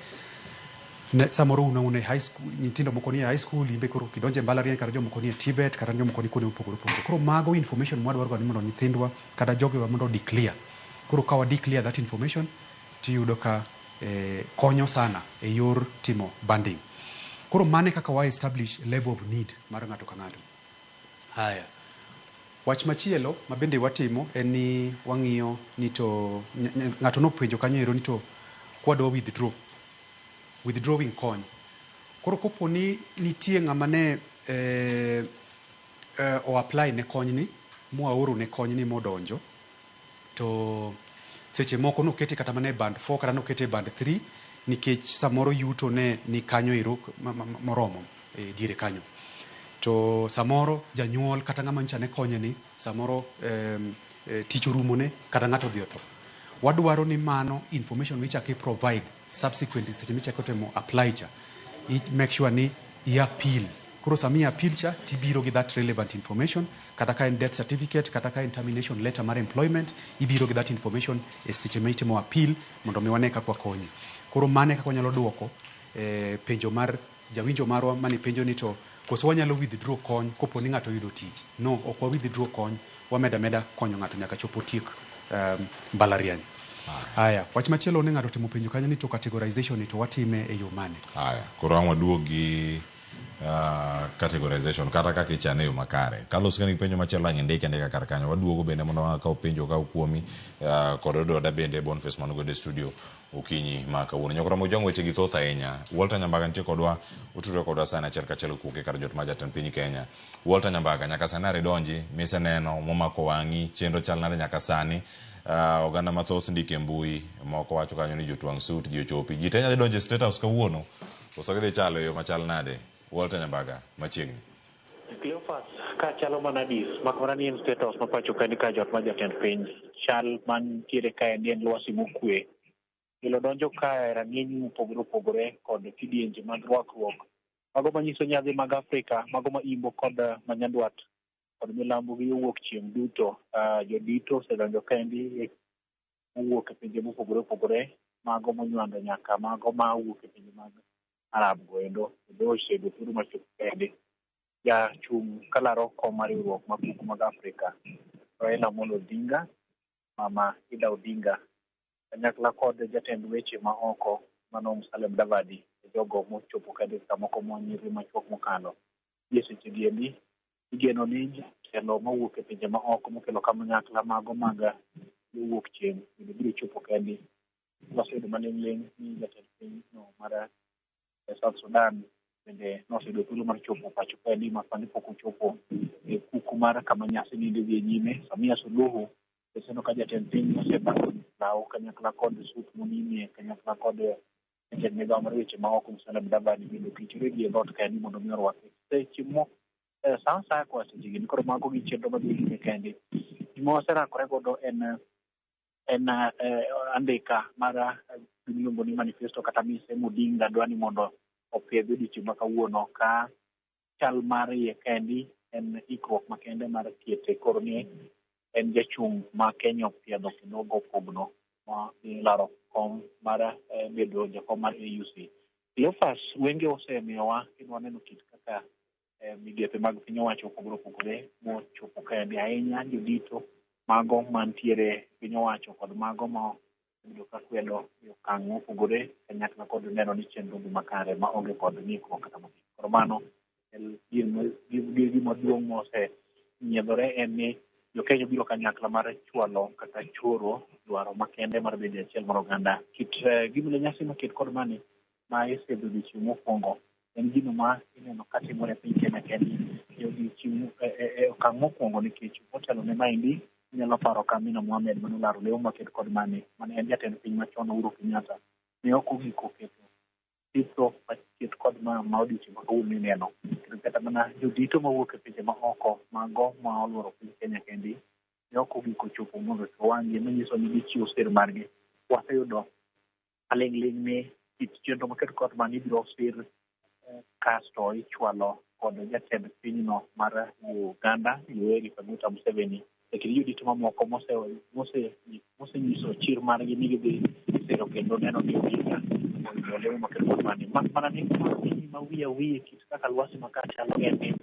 samoro un e high school, nyithindo moko nie high school, imbe koro kidonjo e mbalariany kata jomoko nie TVET kata jomoko ni kuonde mopogore opogore. Koro mago information mwadwaro ga ni mondo nyithindwa kata jogewa mondo declare. Koro ka wa declare that information tiyudo ka konyo sana e yor timo banding. Koro mane kaka wa establish level of need mar ng'ato ka ng'ato. Haya. Wach machielo ma bende watimo en ni wang'iyo ni to ng'ato nopenjo kanyo ero ni to kwadwa withdraw. Withdrawing kony. Koro kopo ni nitie ng'ama ne o apply ne konyni, mwaoro ne konyni modonjo, to seche moko nokete kata mana e band 4 kata nokete e band 3 nikech samoro yuto ne ni kanyo ero moromo e diere kanyo. To samoro janyuol kata ng'ama nyocha ne konye ni samoro tich orumone kata ng'ato odhi otho. Wadwaro ni mano information michako i provide subsequently seche michako temo apply cha, i make sure ni i appeal. Koro sama i appeal cha tibiro gi that relevant information, kata ka en death certificate, kata ka en termination letter mar employment, ibiro gi that information e seche ma itimo appeal mondo mi wane kaka wakonyi. Koro mano e kaka wanyalo duoko penjo mar jawinjo marwa mane penjo ni to koso wanyalo withdraw kony kopo ni ng'ato oyudo tich. No, ok wa withdraw kony, wamedo ameda konyo ng'ato nyaka chop otiek mbalariany. Aya, wach machielo ni ng'ato otimo penjo kanyo ni to categorization ni to watime e yo mane? Aya, koro ang' waduog gi categorization kata kaka ichane e yo makare. Carlos ka nigi penjo machielo ang' indike andika kar kanyo. Waduogo bende mondo wakaw penjo kaw kuomi kod ododa bende Boniface man godo e studio okinyi ma kawuono. Nyakoro Mojwang' weche gi thoth ahinya. Walter Nyambaga nitie kodwa, otudore kodwa sani achiel kachiel kowuok e kar jot mar jatend piny Kenya. Walter Nyambaga, nyaka sani are donji, miseneno, momako wang'i, chenro chal nade nyaka sani. Oganda mathoth ndiko e mbui, moko wacho kanyo ni jotwang' suit ji ochopi. Ji te nyalo donjo e State House kawuono, koso gidhi chalo e yo machal nade? Walter Nyambaga, machiegni. Cleophas, ka chalo mana dis, mak mana ni en State House ma pacho kaendi ka jot mar jatend piny. Chal mantiere kaendi en lwasi mokwe. Welo donjo ka e rang'iny mopogore opogore kod kidienje mag rwakruok. Mago manyiso nyadhi mag Afrika, mago ma imbo kod ma nyandwat kod milambo gi yo wuok chieng' duto. Jodito osedonjo kaendi mowuok e pinje mopogore opogore, mago monywando nyaka mago ma wuok e pinje mag Arab goendo, kendo oseyudo thuolo mar chopo kaendi. Jachung' kalaro kom mar riwruok mag kuku mag Afrika, Raila Amolo Odinga, Mama Ida Odinga, kanyakla kod jatend weche ma oko mano Musalia Mudavadi, e jogo mochopo kaendi kamoko monyiri machuok mokalo. Gi e seche gi endi, igeno ni jotelo mowuok e pinje ma oko mokelo kanyakla mago mag yo wuok chieng' bende biro chopo kaendi. Waseyudo maling'ling' ni jatend piny no mar South Sudan bende noseyudo thuolo mar chopo pacho kaendi ma sani pok ochopo e kuku mar kama nyasi ni dhi nyime. Samia Suluhu oseneno ka jatend piny osebako law kanyakla kod sut monimie kanyakla kod jatend migawo mar weche ma oko Musalia Mudavadi bende okichore gi e dhoot kaendi mondo mi orwake. Seche moko sa asaya koa seche gi koro mago gi chenro madhi nyime kaendi. Gima waserakore godo en andika mar gimiluongo ni manifesto kata mise Odinga dwa ni mondo opiedh odiochieng' ma kawuono ka chal mar iye kaendi en ikruok makende mar kete koro ni en jachung' ma Kenya opiedho kendo ogo kogno ma laro kom mar bedo jakom mar AUC. Cleophas, wenge osemiyowa kendo waneno kit kaka migepe mag piny owacho opogore opogore mochopo kaendi ahinya jodito mago mantiere piny owacho kod mago ma osebedo ka kwedo e okang' mopogore kanyakla kod neno ni chenro dhi makare ma onge kod ng'ikruok kata matin. Koro mano en gima duong' mosenyiedhore en ni jo-Kenya biro kanyakla mar chwalo kata choro dwaro makende mar bedo achiel mar oganda. Kit gimilo nyasi maket kod mani ma isidho odiochieng' mokwongo en gino ma ineno ka timore e piny Kenya kendi e odiochieng' e okang' mokwongo nikech motelo ne maendi inyalo paro ka Amina Mohamed manolaro lemo maket kod mani mane en jatend piny machon Uhuru Kenyatta ne ok ogiko keto pitho maket kod ma odiochieng' ma kawuono ineno. Kendo kata mana jodito mawuok e pinje ma oko mago ma oluoro piny Kenya kendi ne ok ogiko chopo mondo ocho wang'gi manyiso ni gichiwo sir margi. Waseyudo aling'ling' ni kit chenro maket kod mani ibiro sir Kasto ichwalo kod jatend pinyno mar Uganda Yoweri Kaguta Museveni e kind jodito mamoko mosenyiso chir margi ni gidhi siro kendo neno ni Odinga oyudo lemo maket kod mani. Mak mana ni ma wiye wiye kit kaka lwasi ma ka chalo en ni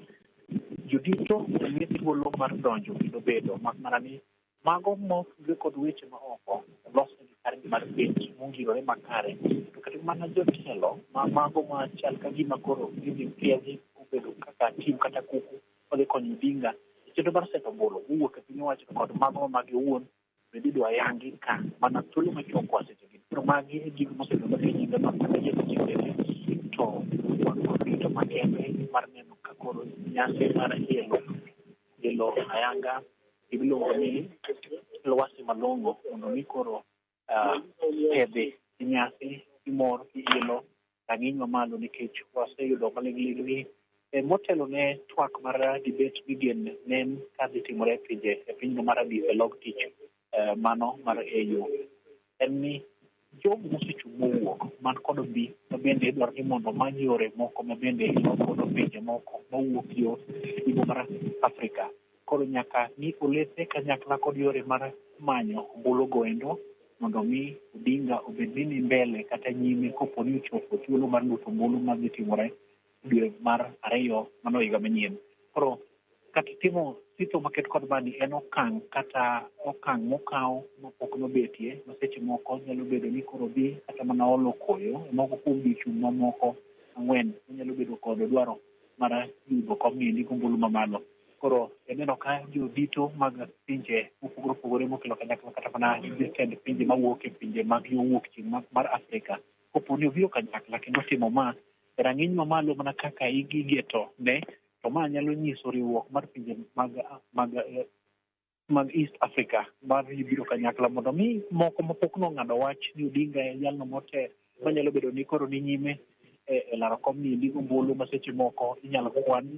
jodito omi thuolo mar donjo kendo bedo, mak mana ni mago motudore kod weche ma oko olosnegi kargi mar bet mongirore makare, to kata mana jotelo ma mago machal ka gima koro gidhi piedhi obedo kaka tim kata kuku madhi konyo Odinga e chenro mar seto ombulu mowuok e piny owacho kod mago ma mage owuon bende idwa yangi ka mana thuolo machuok koa sechegi. Koro magi e gigo mosebedo madhi nyime mak mana yie seche to wan kod rito makende mar neno ka koro nyasi mar elo ayanga gimiluongo ni lwasi malong'o mondo mi koro pedhi gi nyasi gi mor gi ilo rang'iny mamalo, nikech waseyudo maling'ling' ni motelo ne twak mar debate migen nen ka dhi timore e pinje e pinyno mar Addis e log tich mano mar AU en ni jogo mosechung' mowuok man kod mbi ma bende idwaro ni mondo omany yore moko ma bende ilok godo pinje moko mawuok yo imbo mar Afrika. Koro nyaka ni olethe kanyakla kod yore mar manyo ombulu goendo mondo mi Odinga obed ni mbele kata nyime kopo ni ochopo thuolo mar luto ombulu madhi timore dwe mar ariyo mano higa manyien. Koro kata timo sitho maket kod mani en okang' kata okang' mokaw mapok nobetie ma seche moko nyalo bedo ni koro dhi kata mana olo koyo moko kuom jochung' mamoko ang'wen manyalo bedo kod dwaro mar yudo kom niendi gombulu mamalo. Koro ineno ka jodito mag pinje mopogore opogore mokelo kanyakla kata mana jotend pinje mawuok e pinje mag yo wuok chieng' mar Afrika kopo ni obiro kanyakla kendo timo ma e rang'iny mamalo mana kaka igeto ne, to ma nyalo nyiso riwruok mar pinje mag East Africa mar biro kanyakla mondo mi moko mapok nong'ado wach ni Odinga e jalno mote manyalo bedo ni koro ni nyime e laro kom niendi gombulu ma seche moko inyalo kwan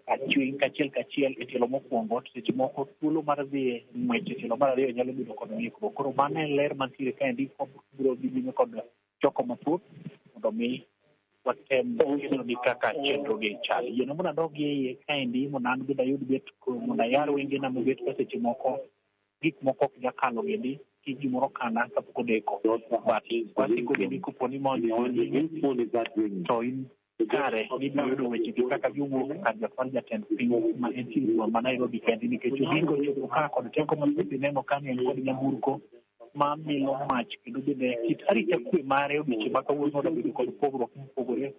kachiel kachiel e tielo mokwongo, to seche moko thuolo mar dhi e ng'wech e tielo mar ariyo nyalo bedo kod ng'ikruok. Koro mano e ler mantiere kaendi biro dhi nyime kod choko mathoth mondo mi watem neno ni kaka chenro gi chal. Yiena mondo adog e iye kaendi mondo an bende ayud bet mondo ayar wengena mobet ka seche moko gik moko ok jakalo gendi kik gimoro kana kapok odeko. But wasiko gendi kopo ni mondo to in kare nibiro yudo weche gi kaka giwuok kar jot mar jatend piny ma entie e boma ma Nairobi kendi, nikech Odinga ochopo ka kod teko mathoth. Ineno ka ne en kod nyamburko ma milo mach kendo bende kit arita kwe mare odiochieng' ma kawuono obedo kod pogruok mopogore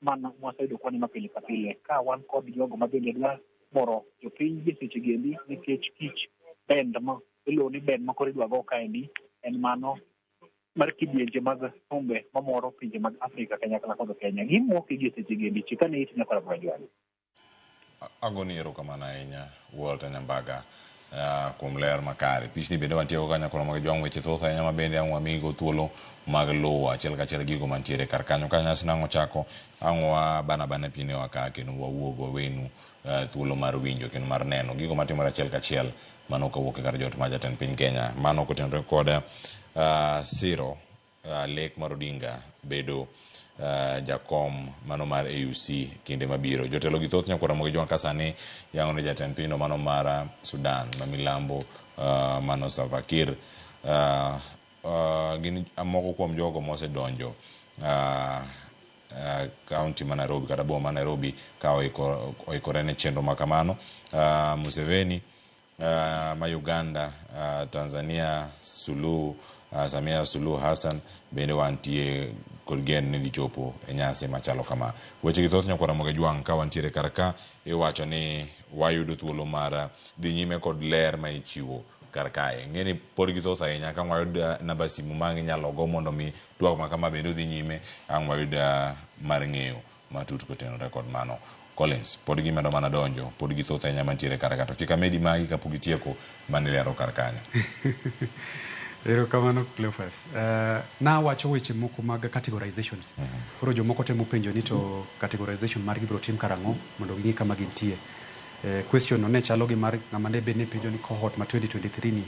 mano mwaseyudo kwaneno pile ka pile ka wan kod jogo ma bende dwa moro jopiny gi seche gi endi, nikech kich bend ma iluongo ni bend ma koro idwa go kaendi en mano mar kidienje mag thumbe mamoro pinje mag Afrika kanyakla kod Kenya. Gimoki gi seche gi endi chikane iti nyakora Brajwani. Agoni erokamano ahinya Walter Nyambaga kuom ler makare. Pichni bende wantie go kanyo koro mag jwang' weche thoth ahinya ma bende ang' wamigo thuolo mag luwo achiel kachiel gigo mantiere kar kanyo. Ka nyasi nang'o chako, ang' wabana bana pinewa ka kendo wawuog wawenu thuolo mar winjo kendo mar neno gigo matimore achiel kachiel mano kawuok e kar jot mar jatend piny Kenya. Mano kotenore kod siro lek mar Odinga bedo jakom mano mar AUC kinde mabiro. Jotelo gi thoth nyakwara Ramogi Jwang' ka sani yango ni jatend pinyno mano mar Sudan ma milambo mano Salva Kiir gin moko kuom jogo mosedonjo kaunti ma Nairobi kata boma ma Nairobi ka oikore ne chenro ma kamano. Museveni ma Uganda, Tanzania Suluhu, Samia Suluhu Hassan bende wantie kod geno ni dhi chopo e nyasi machalo kama. Weche gi thoth nyakwara Ramogi Jwang' ka wantiere kar ka iwacho ni wayudo thuolo mar dhi nyime kod ler ma ichiwo kar kae. Ng'e ni pod githoth ahinya ka wayud namba simu ma inyalo go mondo mi twak ma kama bende odhi nyime ang' wayud mar ng'eyo matut kotenore kod mano. Collins, pod gimedo mana donjo, pod githoth ahinya mantiere kar ka to kik amedi magi kapok itieko manilero kar kanyo. Erokamano Cleophas. Nawacho weche moko mag categorization. Koro jomoko temo penjo ni to categorization margi biro tim karang'o mondo ging'e kama gintie. Question no ne chalo gi mar ng'ama ne bed ni penjo ni cohort ma 2023 ni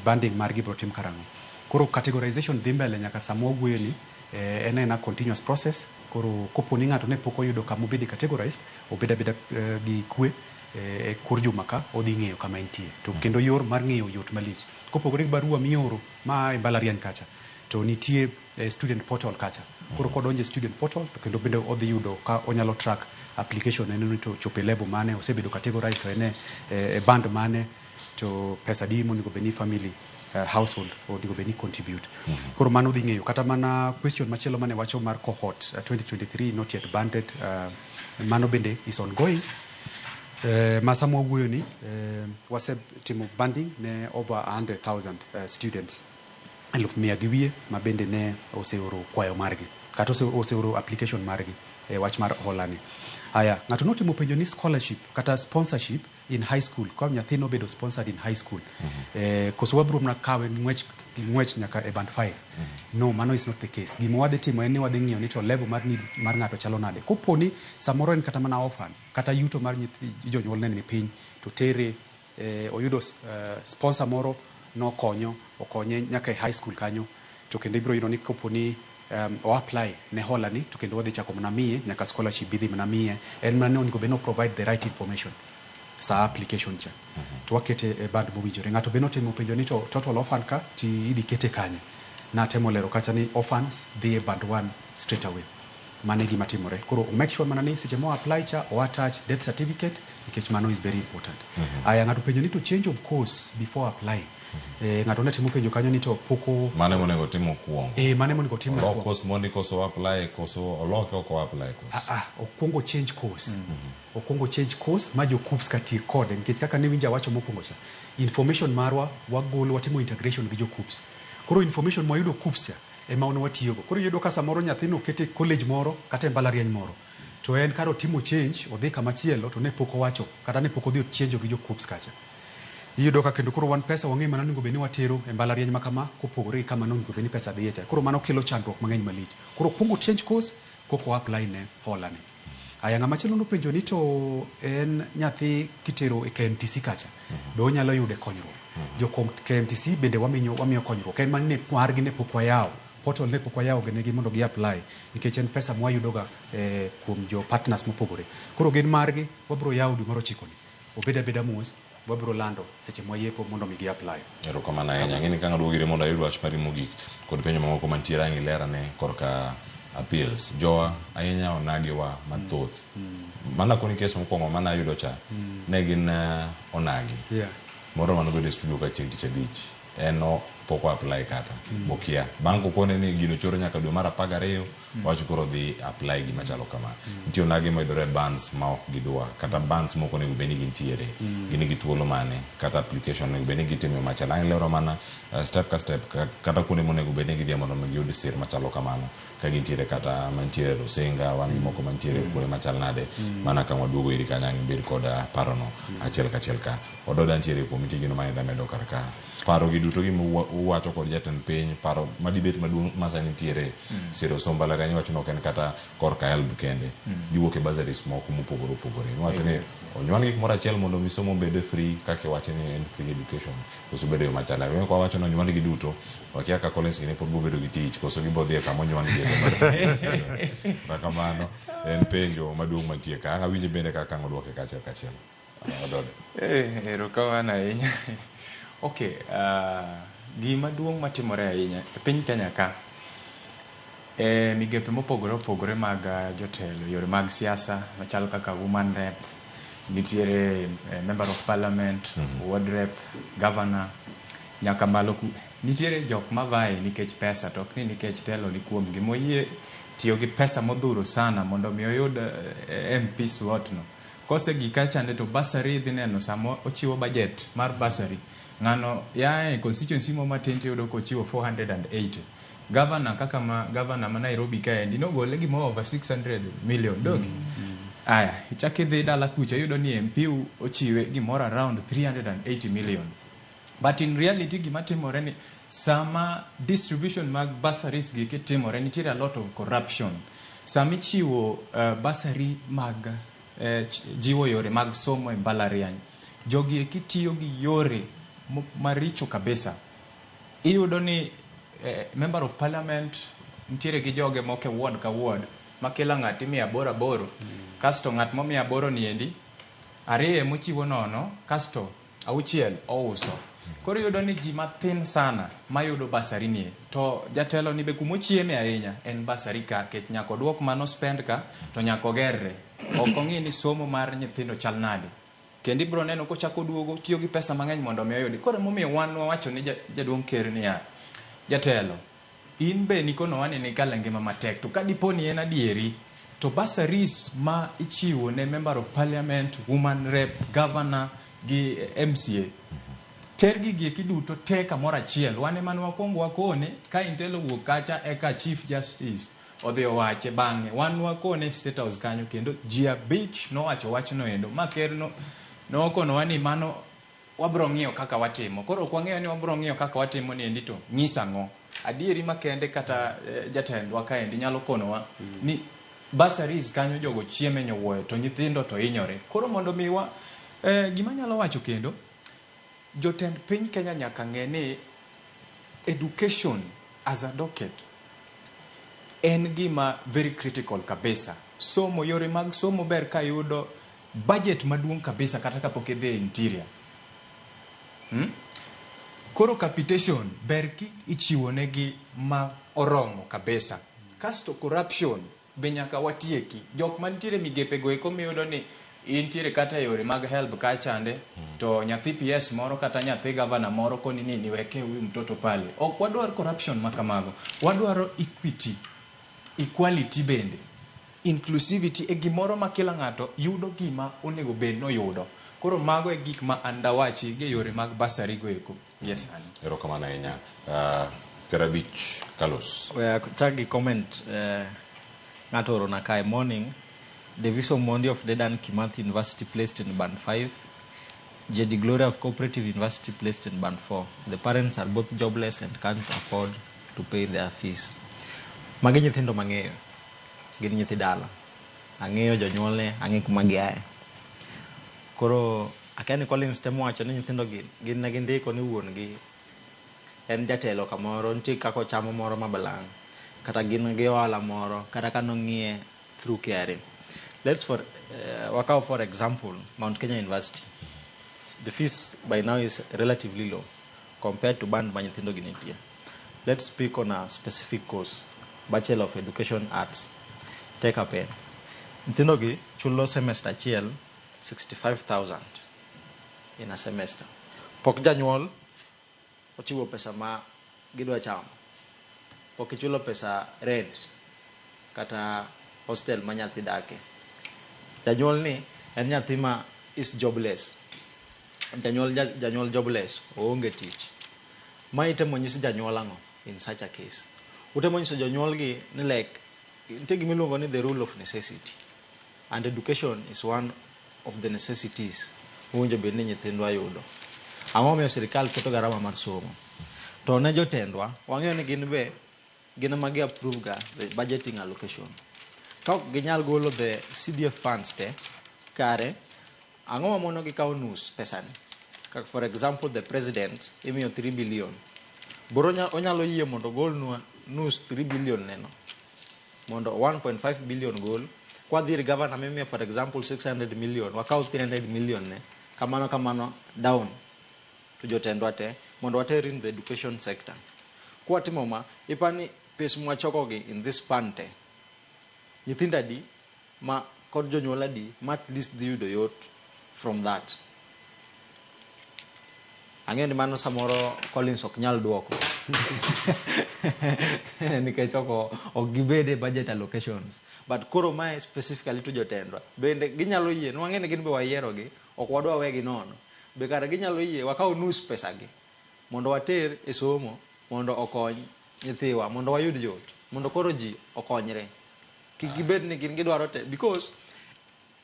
banding margi biro tim karang'o. Koro categorization dhi mbele nyaka sama wawuoyo ni en aena continuous process. Koro kopo ni ng'ato ne pok oyudo kama obede categorized, obed abeda gi kwe e kor juma ka odhi ng'eyo kama entie. To kendo yor mar ng'eyo yot malich. Kopogore gi barua mioro ma e mbalariany kacha, to nitie student portal kacha. Koro kodonjo e student portal to kendo bende odhi yudo ka onyalo track application en ni to chopo e level mane, osebedo categorized to en e band mane, to pesa adi monego bed ni family household onego bed ni contribute. Koro mano dhi ng'eyo. Kata mana question machielo mane wacho mar cohort 2023 not yet banded, mano bende is ongoing. Ma sama wawuoyo ni wasetimo banding ne over 100,000 students 100,000 gi wiye ma bende ne oseoro kwayo margi kata oseoro application margi e wach mar hola ni. Aya, ng'ato notimo penjo ni scholarship kata sponsorship in high school, ka nyathi nobedo sponsored in high school, koso wabiro mana kawe ng'wech ng'wech nyaka e band 5? No, mano is not the case. Gima wadhi timo en ni wadhi ng'iyo ni to level mar need mar ng'ato chalo nade. Kopo ni samoro en kata mana orphan, kata yuto mar nyithi jonyuolne ni piny, to tere oyudo sponsor moro nokonyo okonye nyaka e high school kanyo, to kendo ibiro yudo ni kopo ni o apply ne hola ni, to kendo wadhi chako mana miye nyaka scholarship bidhi mana miye. En mana ni onego bed ni o provide the right information sa application cha, to wakete e band mowinjore. Ng'ato be notimo penjo ni to total orphan ka ti idhi kete kanye. Natemo lero kacha ni orphans dhi e band 1 straight away. Mano e gima timore. Koro make sure mana ni seche mo apply cha o attach death certificate, nikech mano is very important. Aya, ng'ato penjo ni to change of course before applying. Ng'ato ne timo penjo kanyo ni to pok o Mano monego otim mokwongo. Mano monego otim Olok mokwongo. course mondi koso apply, koso oloke ok o apply course? Ah, ah, okwongo change course. Okwongo change course ma jo KUCCPS ka tiek kode, nikech kaka ne winjo awacho mokwongo cha, information marwa wagolo, watimo integration gi jo KUCCPS. Koro information mwayudo KUCCPS cha ema wan watiyogo. Koro iyudo ka samoro nyathino okete e college moro kata e mbalariany moro, to en kar otimo change odhi kama chielo, to ne pok owacho kata ne pok odhi ochange gi jo KUCCPS kacha. Iyudo ka kendo koro wan pesa wang'eyo mana onego bed ni watero e mbalariany ma kama, kopogore gi kama nonego bed ni pesa dhiye cha. Koro mano kelo chandruok mang'eny malich. Koro okuongo change course koko apply ne hola ni. Aya, ng'ama chielo nopenjo ni to en nyathi kitero e KMTC kacha, be onyalo yude konyruok? Jo KMTC bende wamiyo konyruok. En mana ni margi ne pok wayawo portal, ne pok wayawo negi mondo gi apply, nikech en pesa mwayudoga kuom jo partners mopogore. Koro gin margi wabiro yawo dwe mar 9 ni. Obed abeda mos, wabiro lando seche mwayepo mondo mi gi apply. Erokamano ahinya. Ang'e ni ka ng'aduogo ire mondo ayud wach mari mogik kod penjo mamoko mantiere, ang' ilerane korka appeals. Jowa ahinya onagiwa mathoth. Mana koni kes mokwongo mana ayudo cha, ne gin onagi. Moro manobedo e studio ka chieng' tich abich. En no pok o apply kata. Okia. Bang' kokone ni gino choro nyaka dwe mar 12, wacho koro dhi apply gima chalo kama. Nitie onagi mayudore e bands ma ok gidwa, kata bands mok onego bed ni gintiere. Gin gi thuolo mane, kata application onego bed ni gitimo machal. Ang' ilero mana step ka step, kata kuonde monego bed ni gidhiye mondo mi giyud sir machalo kamano. Ka gintiere kata mantiere Rusinga, wan gi moko mantiere kuonde machal nade. Mana ka waduogo iri kanyo ang' ibed kod parono achiel kachiel ka. Ododa ntiere kuom nitie gino ma medo kar ka. Paro gi duto gima uwacho kod jatend piny, paro madibet maduong' ma sani nitiere siro somb mbalariany, iwacho ni ok en kata korka HELB kende. Giwuok e bursaries moko mopogore opogore. Iwacho ni onywandgi kumoro achiel mondo mi somo obed free kaka iwacho ni en free education. Koso bedo e yo machal nade. Kwa wacho ni onywandgi duto, wakia ka Collins gini pod biro bedo gi tich, koso gibo dhi e kama onywandgi. Kata kamano, en penjo maduong' mantie ka. Ang' awinje bende kaka ang' odwoke kachiel kachiel. Ododa. Erokamano ahinya. Okay, gima duong' matimore ahinya e piny Kenya ka, e migepe mopogore opogore mag jotelo, yore mag siasa machalo kaka woman rep, nitiere member of parliament, ward rep, governor, nyaka malo ku. Nitiere jok mavae nikech pesa, to ok ni nikech telo ni kuom gi. Moyie tiyo gi pesa modhuro sana mondo mi oyud MP slot no. Kosegik kacha to bursary idhi neno sama ochiwo budget mar bursary. Ng'ano yae constituency mo matin tiyudo kochiwo 480. Governor kaka ma governor ma Nairobi kaendi nogole gimo over 600 million dogi. Aya, ichak idhi dala kucha iyudo ni MP ochiwe gimoro around 380 million. But in reality gima timore ni sama distribution mag bursaries gi kitimore nitiere a lot of corruption. Sama ichiwo bursary mag jiwo yore mag somo e mbalariany, jogi eki tiyo gi yore maricho kabisa. Iyudo ni member of parliament nitiere gi joge moko e ward ka ward ma kila ng'ato imiyo aboro aboro. Kasto ng'at momiyo aboro niendi, ariyo emochiwo nono, kasto auchiel ouso. Koro iyudo ni ji mathin sana mayudo bursary nie. To jatelo ni be kumochieme ahinya en bursary ka, kech nyaka oduok mano spend ka, to nyaka ogerre. Ok ong'i ni somo mar nyithindo chal nade. Kendo ibiro neno kochako duogo tiyo gi pesa mang'eny mondo mi oyudi. Koro emomiyo wan wawacho ni jaduong' ker niya, jatelo, in be nikonowa ni nikalo e ngima matek, to ka dipo ni en adieri, to bursaries ma ichiwo ne member of parliament, woman rep, governor gi MCA, ter gigi eki duto te kamoro achiel. Wan ema ne wakwongo wakone, ka Intel owuok kacha eka Chief Justice odhi owache bang'e. Wan wakone State House kanyo kendo ji 5 nowacho wachno endo. Ma ker nokonowa ni mano wabro ng'iyo kaka watimo. Koro ok wang'eyo ni wabro ng'iyo kaka watimo ni endi to nyisa ang'o. Adieri makende kata jatendwa kaendi nyalo konowa ni bursaries kanyo jogo chieme nyowuoyo to nyithindo to hinyore. Koro mondo mi wa gima anyalo wacho kendo, jotend piny Kenya nyaka ng'e ni education as a docket en gima very critical kabisa. Somo, yore mag somo ber ka yudo budget maduong' kabisa kata kapok idhi e interior. Koro capitation ber ki ichiwo negi ma oromo kabisa. Kasto corruption be nyaka watieki. Jok mantiere migepe go eko miyudo ni intiere kata e yore mag help kachande, to nyathi PS moro kata nyathi governor moro koni ni niweke huyu mtoto pale. Ok wadwar corruption makamago. Wadwaro equity, equality bende, inclusivity e gimoro ma kila ng'ato yudo gima onego bed noyudo. Koro mago e gik ma an dawachi gi yore mag bursary go eko. Yes, sani. Erokamano ahinya. 50 Carlos. We achak gi comment ng'ato orona kae morning. Davis Omondi of Dedan Kimathi University placed in band 5. JD Gloria of Cooperative University placed in band 4. The parents are both jobless and can't afford to pay their fees. Magi nyithindo mang'eyo. Gin nyithi dala. Ang'eyo jonyuolne, ang'eyo kuma giaye. Koro akia ni Collins temo wacho ni nyithindo gi gin ne gindiko ni wuon gi en jatelo kamoro, nitie kaka ochamo moro mabalang', kata gin gi ohala moro, kata ka nong'iye through KRA. Let's for wakaw for example Mount Kenya University. The fees by now is relatively low compared to band ma nyithindo gi nitie. Let's speak on a specific course, Bachelor of Education Arts. Take a pen. Nyithindo gi chulo semester achiel 65,000 in a semester. Pok janyuol ochiwo pesa ma gidwa chamo. Pok ichulo pesa rent kata hostel ma nyathi dake. Janyuol ni en nyathi ma is jobless. Janyuol jobless, oonge tich. Ma itemo nyis janyuol ang'o in such a case? Utemo nyiso jonyuol gi ni like nitie gima iluongo ni the rule of necessity. And education is one of the necessities mowinjo bed ni nyithindwa yudo. Ang'o momiyo sirikal keto garama mar somo? To ne jotendwa, wang'eyo ni gin be gin ema gi approve ga the budgeting allocation. Ka ok ginyal golo the CDF funds te, kare ang'o mamono gikawo nus pesani? Kaka for example the president imiyo 3 billion. Boro onyalo yie mondo ogolnwa nus 3 billion neno. Mondo 1.5 billion gol. Kwa dhi ir governor mimiyo for example 600 million, wakaw 300 million ne. Kamano kamano down to jotendwa te mondo water in the education sector. Kwatimo ma, ipani pes mwachokogi in this span te, nyithindo adi ma kod jonyuol adi ma at least dhi yudo yot from that. Ang'eyo ni mano samoro Collins ok nyal duoko. Nikech ok gibed e budget allocations. But koro mae specifically to jotendwa. Bende ginyalo yie, nwang'e ni gin be wayierogi, ok wadwa wegi nono. Be kare ginyalo yie wakaw nus pesagi mondo water e somo mondo okony nyithiwa, mondo wayud yot, mondo koro ji okonyre. Kik gibed ni gin gidwaro te, because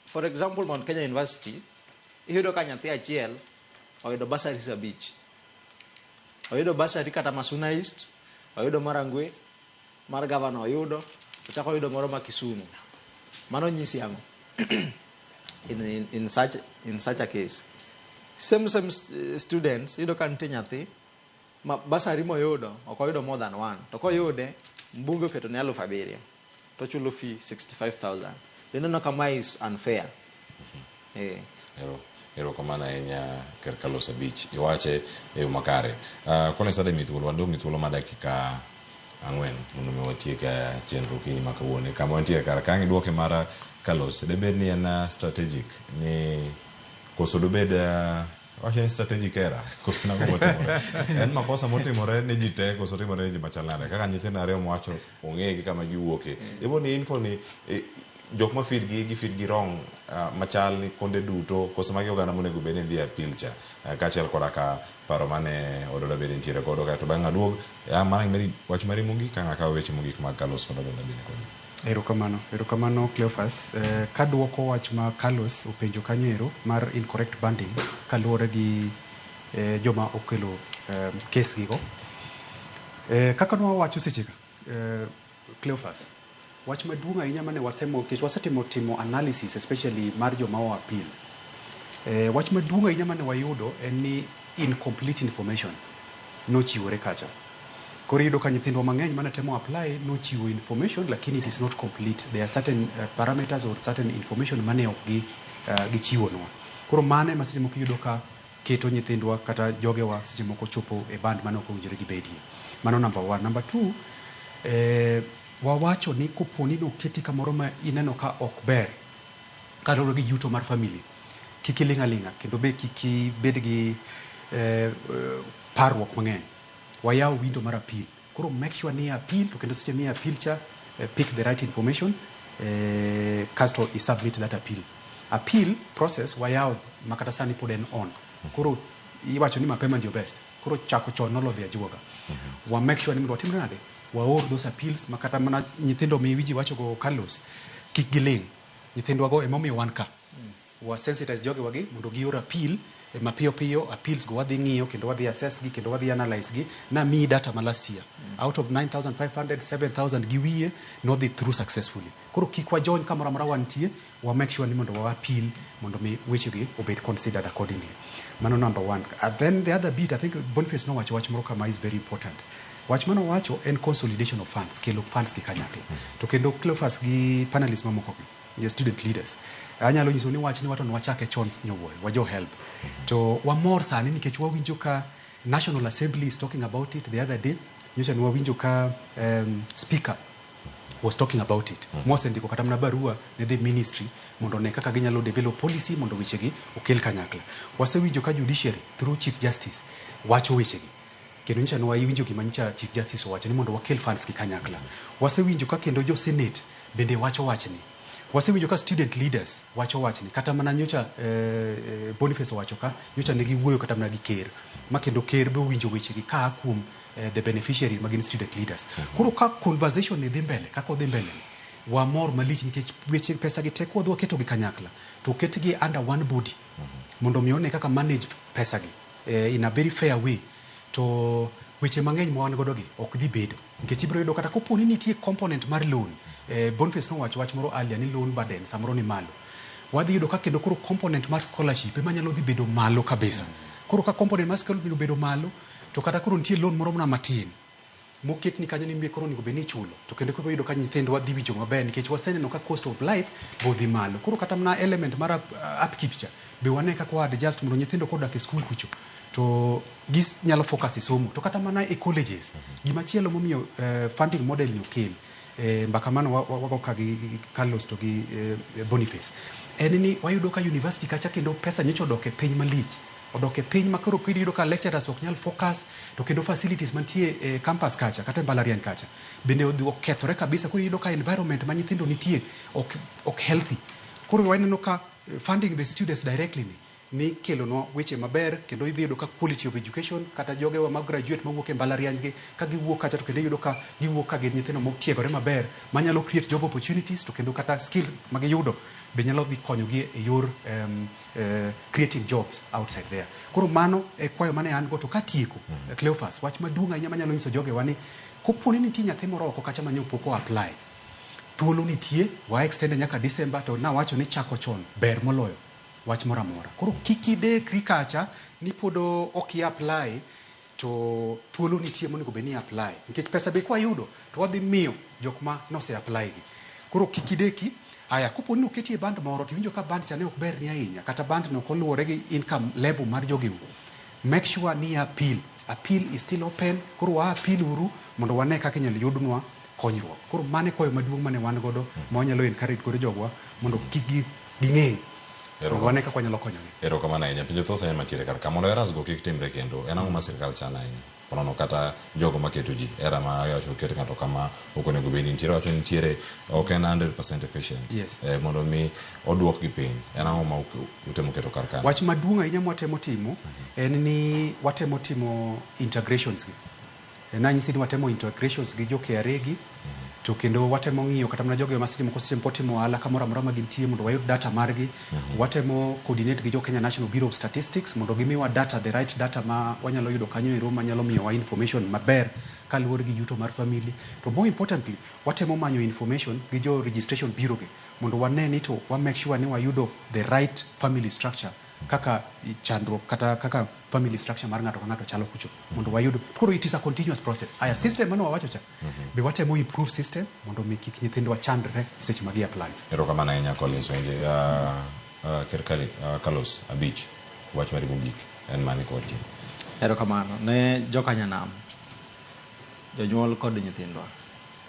for example Mount Kenya University iyudo ka nyathi achiel oyudo bursaries 5. Oyudo bursary kata Masuna East, oyudo Marangwe, mar governor oyudo, ochako oyudo moro ma Kisumu. Mano nyisi ang'o? In such a case. Same students, iyudo ka nitie nyathi Ma bursary moyudo ok oyudo more than one. To koyude, mbunge oketo ne 7,000 to chulo fee 65,000. Ineno ka mae is unfair. Erokamano ahinya Ker Carlos Abich. Iwache e yo makare. Collins Ademi thuolo, wadong' gi thuolo mar dakika 4 mondo mi watiek chenro okinyi ma kawuono. Kama wantie kar ka ang' iduoke mar Carlos, debed ni en strategic ni koso dobed wacho ni strategic error koso nang'o motimore? En makosa motimore ne ji te koso timore ne ji machal nade? Kaka nyithindo ariyo mowacho ong'e gi kama giwuoke. Ibo ni info ni jok ma feed gi feed gi wrong machal ni konde duto koso magi oganda monego bed ni dhi e appeal cha kaachiel koda ka paro mane Ododa bende nitiere godo kaeto bang'e aduog mana gimedi wach mari mogik ka ng'aka weche mogik mag Carlos kod Ododa bende kod. Erokamano, erokamano Cleophas. Kaduoko wach ma Carlos openjo kanyo ero mar incorrect banding kaluwore gi joma okelo case gigo. Kaka nwawacho seche ka, Cleophas, wach maduong' ahinya mane watemo nikech wasetimo timo analysis especially mar joma o appeal. Wach maduong' ahinya mane wayudo en ni incomplete information nochiwore kacha. Koro iyudo ka nyithindwa mang'eny mane temo apply nochiwo information lakini it is not complete. There are certain parameters or certain information mane ok gi gichiwonwa. Koro mano ema seche moko iyudo ka keto nyithindwa kata jogewa seche moko chopo e band mane ok owinjore gibedie. Mano number one. Number two, wawacho ni koponi noketi kamoro ma ineno ka ok ber kaluwore gi yuto mar family, kik iling' aling'a kendo be kik ibed gi parruok mang'eny. Wayawo window mar appeal. Koro make sure ni appeal to kendo seche mi appeal cha pick the right information kasto i submit that appeal. Appeal process wayawo makata sani pod en on. Koro iwacho ni mapema ndio best. Koro chako chon nolodhi ajuoga. Wa make sure ni mondo watim nade? Waor those appeals makata mana nyithindo miwiji wacho go Carlos kik giling'. Nyithindwa go emomiyo wan ka. Wa sensitize jogewa gi mondo gior appeal mapiyo piyo. Appeals go wadhi ng'iyo kendo wadhi assess gi kendo wadhi analyze gi. Namiyi data ma last year. Out of 9,500, 7,000 gi wiye nodhi through successfully. Koro kik wajony kamoro amora wantie, wa make sure ni mondo wa appeal mondo mi weche gi obed considered accordingly. Mano number one. Then the other bit, I think Boniface nowacho wach moro kama is very important. Wach manowacho en consolidation of funds, kelo funds gi kanyakla. To kendo Cleophas gi panelists mamoko gi, the student leaders. Anyalo nyiso ni wach ni wato nwachake chon nyowuoyo, wajo help. To wamor sani nikech wawinjo ka National Assembly is talking about it the other day. Nyocha ne wawinjo ka speaker was talking about it. Mosendiko kata mana barua ne the ministry mondo one kaka ginyalo develop policy mondo wechegi okel kanyakla. Wasewinjo ka judiciary through Chief Justice wacho wechegi. Kendo nyocha ne wawinjo gima nyocha Chief Justice owacho ni mondo wakel funds gi kanyakla. Wasewinjo ka kendo jo Senate bende wacho wachni. Wasewinjo ka student leaders wacho wachni. Kata mana nyocha Boniface owacho ka nyocha ne giwuoyo kata mana gi ker. Ma kendo ker be owinjo wechegi ka kuom the beneficiaries ma gin student leaders. Koro ka conversation ni dhi mbele, kaka odhi mbele ni, wamor malich nikech weche pesa gi tek wadhi waketo gi kanyakla. To oketgi under one body. Mondo mi one kaka manage pesa gi in a very fair way. To weche mang'eny ma wan godo gi ok dhi bedo. Nikech ibiro yudo kata kopo ni nitie component mar loan. Boniface nowacho wach moro earlier ni loan burden samoro ni malo. Wadhi yudo ka kendo koro component mar scholarship ema nyalo dhi bedo malo kabisa. Koro ka component mar scholarship obedo malo, to kata koro nitie loan moro mana matin moketni kanyo ni koro onego bed ni ichulo. To kendo koro iyudo ka nyithindwa dhi winjo maber nikech waseneno ka cost of life bo dhi malo. Koro kata mana element mar upkeep cha be wane kaka wa adjust mondo nyithindo kodak e school kucho to ginyalo focus e somo. To kata mana e colleges, gimachielo momiyo funding model ni okel, mbaka mano wago ka gi Carlos to gi Boniface, en ni wayudo ka university kacha kendo pesa nyocha odok e piny malich. Odok e piny ma koro iyudo ka lecturers ok nyal focus, to kendo facilities mantie e campus kacha kata e mbalariany kacha bende odhi okethore kabisa. Koro iyudo ka environment ma nyithindo nitie ok healthy. Koro waneno ka funding the students directly ni kelonwa weche maber kendo idhi yudo ka quality of education kata jogewa ma graduate mawuok e mbalariany gi ka giwuok kacha to kendo iyudo ka giwuok ka gin nyithindo motiegore maber manyalo create job opportunities to kendo kata skills magiyudo be nyalo dhi konyogi e yor creating jobs outside there. Koro mano e kwayo mane an go. To katieko, Cleophas, wach maduong' ahinya manyalo nyiso jogewa ni kopo ni nitie nyathi moro oko kacha ma pok o apply, thuolo nitie, wa extend nyaka December. To nawacho ni chako chon ber moloyo wach moro amora. Koro kik idekri kacha ni pod ok i apply. To thuolo nitie monego bed ni apply. Nikech pesa be kwayudo to wadhi miyo jok ma nose apply gi. Koro kik ideki. Aya, kopo ni oketi e band moro to iwinjo ka band cha ne ok berni ahinya, kata band no ok oluwore gi income level mar jogiu, make sure ni appeal. Appeal is still open. Koro wa appeal uru mondo wane kaka inyalo yudnwa konyruok. Koro mano e kwayo maduong' mane wan godo ma wanyalo encourage godo jogwa mondo kik ging'eng'. Mondo wane kaka wanyalo konyogi. Erokamano ahinya. Penjo thoth ahinya mantiere kar ka. Mondo errors go kik timre kendo, en ang'o ma sirkal chano ahinya? Konono kata jogo maketo ji, error ma iwacho oket ng'ato kama ok onego bed ni nitiere, wacho ni nitiere ok en 100% efficient. Mondo mi oduok gi piny. En ang'o ma utemo keto kar kanyo? Wach maduong' ahinya mwatemo timo en ni watemo timo integrations gi. Nanyisi ni watemo integrations gi jo KRA gi, to kendo watemo ng'iyo kata mana jogo ma seche moko seche moko timo ohala kamoro amora ma gintie mondo wayud data margi. Watemo coordinate gi jo Kenya National Bureau of Statistics mondo gimiwa data, the right data ma wanyalo yudo kanyo ero manyalo miyowa information maber kaluwore gi yuto mar family. To more importantly, watemo manyo information gi jo registration bureau gi mondo wane ni to wa make sure ni wayudo the right family structure kaka chandruok kata kaka family structure mar ng'ato ka ng'ato chalo kucho mondo wayud. Koro it is a continuous process. Aya, system mane wawacho cha be watemo improve system mondo mi kik nyithindwa chandre seche ma gi apply. Erokamano ahinya Collins Wenje. Ker Kali, Carlos Abich, wach mari mogik en mane kod ji? Erokamano ne jokanyanam, jonyuol kod nyithindwa.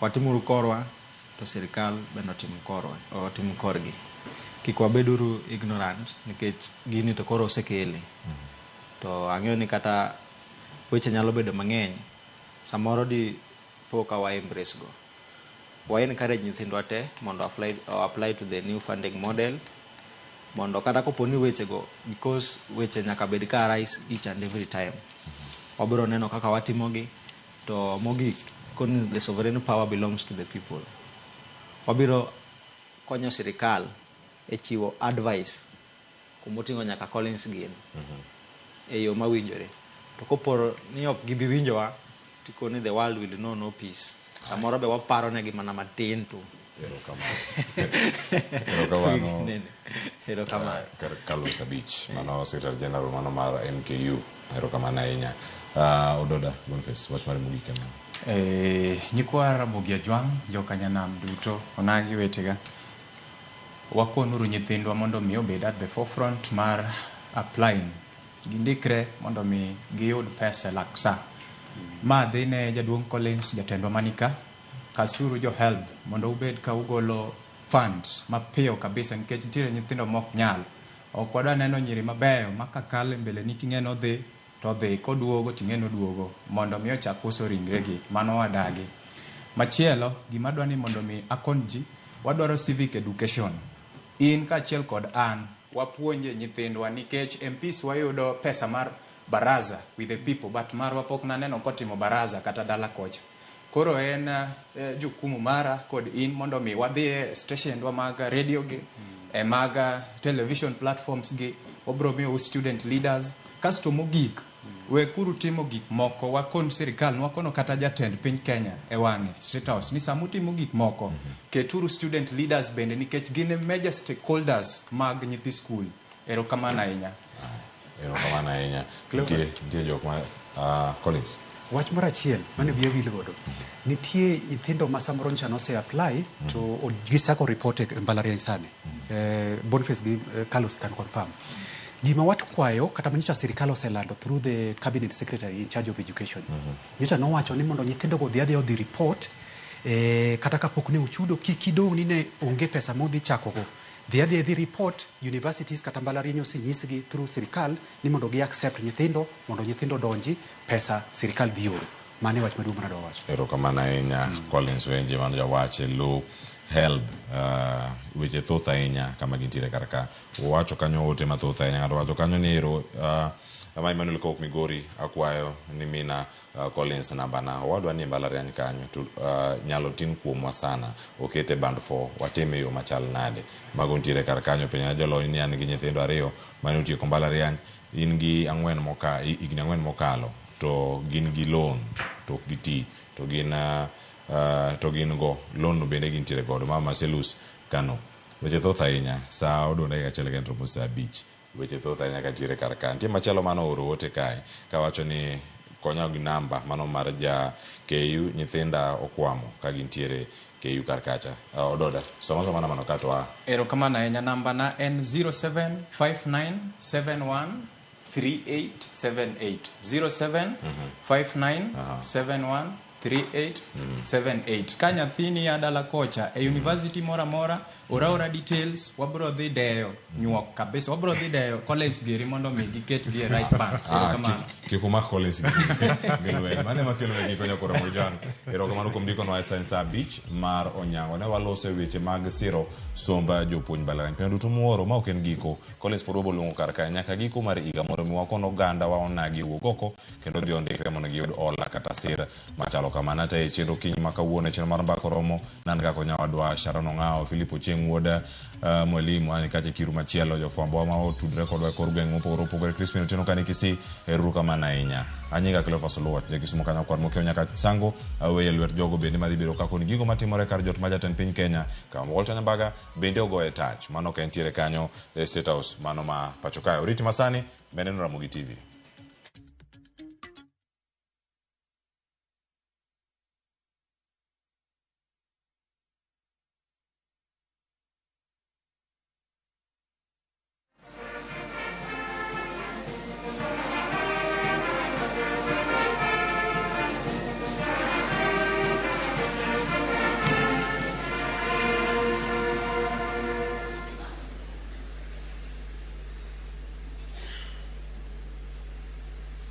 Watimuru korwa to sirikal bende otim korwa, otim korgi. Kik wabeduru ignorant nikech gini to koro osekele. To ang'eyo ni kata weche nyalo bedo mang'eny, samoro di po ka wa embrace go. Wa encourage nyithindwa te mondo apply to the new funding model, mondo kata kopo ni weche go, because weche nyaka bed ka arise each and every time. Wabiro neno kaka watimogi, to mogik, koni the sovereign power belongs to the people. Wabiro konyo sirikal e chiwo advice kumoting'o nyaka Collins gin e yo mawinjore. To kopo ni ok gibi winjowa, tikoni the world will know no peace. Samoro be waparo negi mana matin tu. Erokamano. Erokamano. Nene. Erokamano. Carlos Abich, mano Secretary General mano mar MKU. Erokamano ahinya. Ododa Boniface, wach mari mogik en ang'o? Nyikwa Ramogi Ajwang', jokanyanam duto, onagi wetega. Wakonuru nyithindwa mondo mi obed at the forefront mar applying. Gindikre mondo mi giyud pesa e lak sa. Ma dhi ne jaduong' Collins, jatendwa manika, kasuru jo HELB mondo ubed ka ugolo funds mapiyo kabisa nikech nitiere nyithindo mok nyal. Ok wadwa neno nyiri mabeyo ma kakalo e mbele ni ting'e nodhi to dhi koduogo ting'e noduogo mondo mi ochak uso ringregi, mano wadagi. Machielo, gima adwa ni mondo mi akon ji, wadwaro civic education. In kaachiel kod an, wapuonje nyithindwa nikech MPs wayudo pesa mar baraza with the people, but marwa pok naneno kotimo baraza kata dala kocha. Koro en jukumu mara kod in mondo mi wadhi e stationwa mag radio gi, e mag television platforms gi, wabro miyo student leaders. Kasto mogik, wekuru timo gik moko, wakon sirikal, wakono kata jatend piny Kenya e wang'e, State House, ni sama utimo gik moko, keturu student leaders bende nikech gin e major stakeholders mag nyithi skul. Erokamano ahinya. Erokamano ahinya. Nitie jok ma Collins. Wach moro achiel mane wiya wil godo. Nitie nyithindo ma samoro nyocha nose apply to gisako report e mbalariany sani. Boniface gi Carlos can confirm. Gima wakwayo kata manyocha sirikal oselando through the cabinet secretary in charge of education. Nyocha nowacho ni mondo nyithindo go odhi adhiya odhi report kata kapok ne ochudo kik idong' ni ne onge pesa modhi chakogo. Dhi adhiya idhi report universities kata mbalariany osenyisgi through sirikal ni mondo gi accept nyithindo mondo nyithindo donji pesa sirikal dhi oro. Mano e wach maduong' manadwa wacho. Erokamano ahinya Collins Wenje mano jawach e lo HELB. Weche thoth ahinya kama gintiere kar ka. Owacho kanyo ote mathoth ahinya. Ng'ato wacho kanyo ni ero ama Emmanuel Kok Migori akwayo ni mina Collins namba na. Owadwa ni e mbalariany kanyo to nyalo tin kuomwa sana. Okete band 4 watime yo machal nade. Mago nitiere kar kanyo. Penjo na jolony ni an gi nyithindo ariyo mane otieko mbalariany. In gi ang'wen higni ang'wen mokalo to gin gi loan to ok giti to gin to gin go loan no bende gintiere godo. Mama Marcellus Kano. Weche thoth ahinya. Sa odong' dakika achiel kende romo sa 5. Weche thoth ahinya kantiere kar ka. Nitie machielo mano ooro ote kae kawacho ni Konya gi namba mano mar ja KU nyithinda okwamo ka gintiere KU kar kacha. Ododa, soma soma namba no kato wa. Erokamano ahinya namba na en 0759713878. 0759713878. Ka nyathini ya dala kocha e university moro amora, ora ora details, wabro dhi deyo nyuok kabisa, wabro dhi deyo college geri mondo mi giket gi e right bank. Erokamano. Kik umak Collins gi lweny. Mano ema kelo ne giko nyakoro Mojang. Erokamano kuom ndikonwa e saa 5 mar onyango. Ne waloso e weche mag siro somb jopuonj mbalariany. Penjo duto muoro ma ok en giko. Collins pod wabiro luongo kar kae nyaka giko mar higa mondo mi wakon oganda wa onagi wuog oko kendo odhi ondikre mondo giyud hola kata sir machalo kamano. Ata e chenro kiny ma kawuono e chenro mar mbaka oromo nan kaka nyawadwa Sharon Ong'awo, Philip Ochieng' wuod mwalimu an kacha e kiru machielo jofwambo ma otudre kodwa e kor gweng' mopogore opogore. Crispin Otieno kani Kisii, ero kamano ahinya. Anyinga Cleophas Oluoch, ja Kisumu kanyo kwar mokiewo nyaka Sango, aweye lwet jogo bende madhi bedo kakoni gigo matimore kar jot ma jatend piny Kenya kama Walter Nyambaga bende ogoye tach. Mano ka entiere kanyo e State House mano ma pacho kae. Oriti masani, bende no Ramogi TV.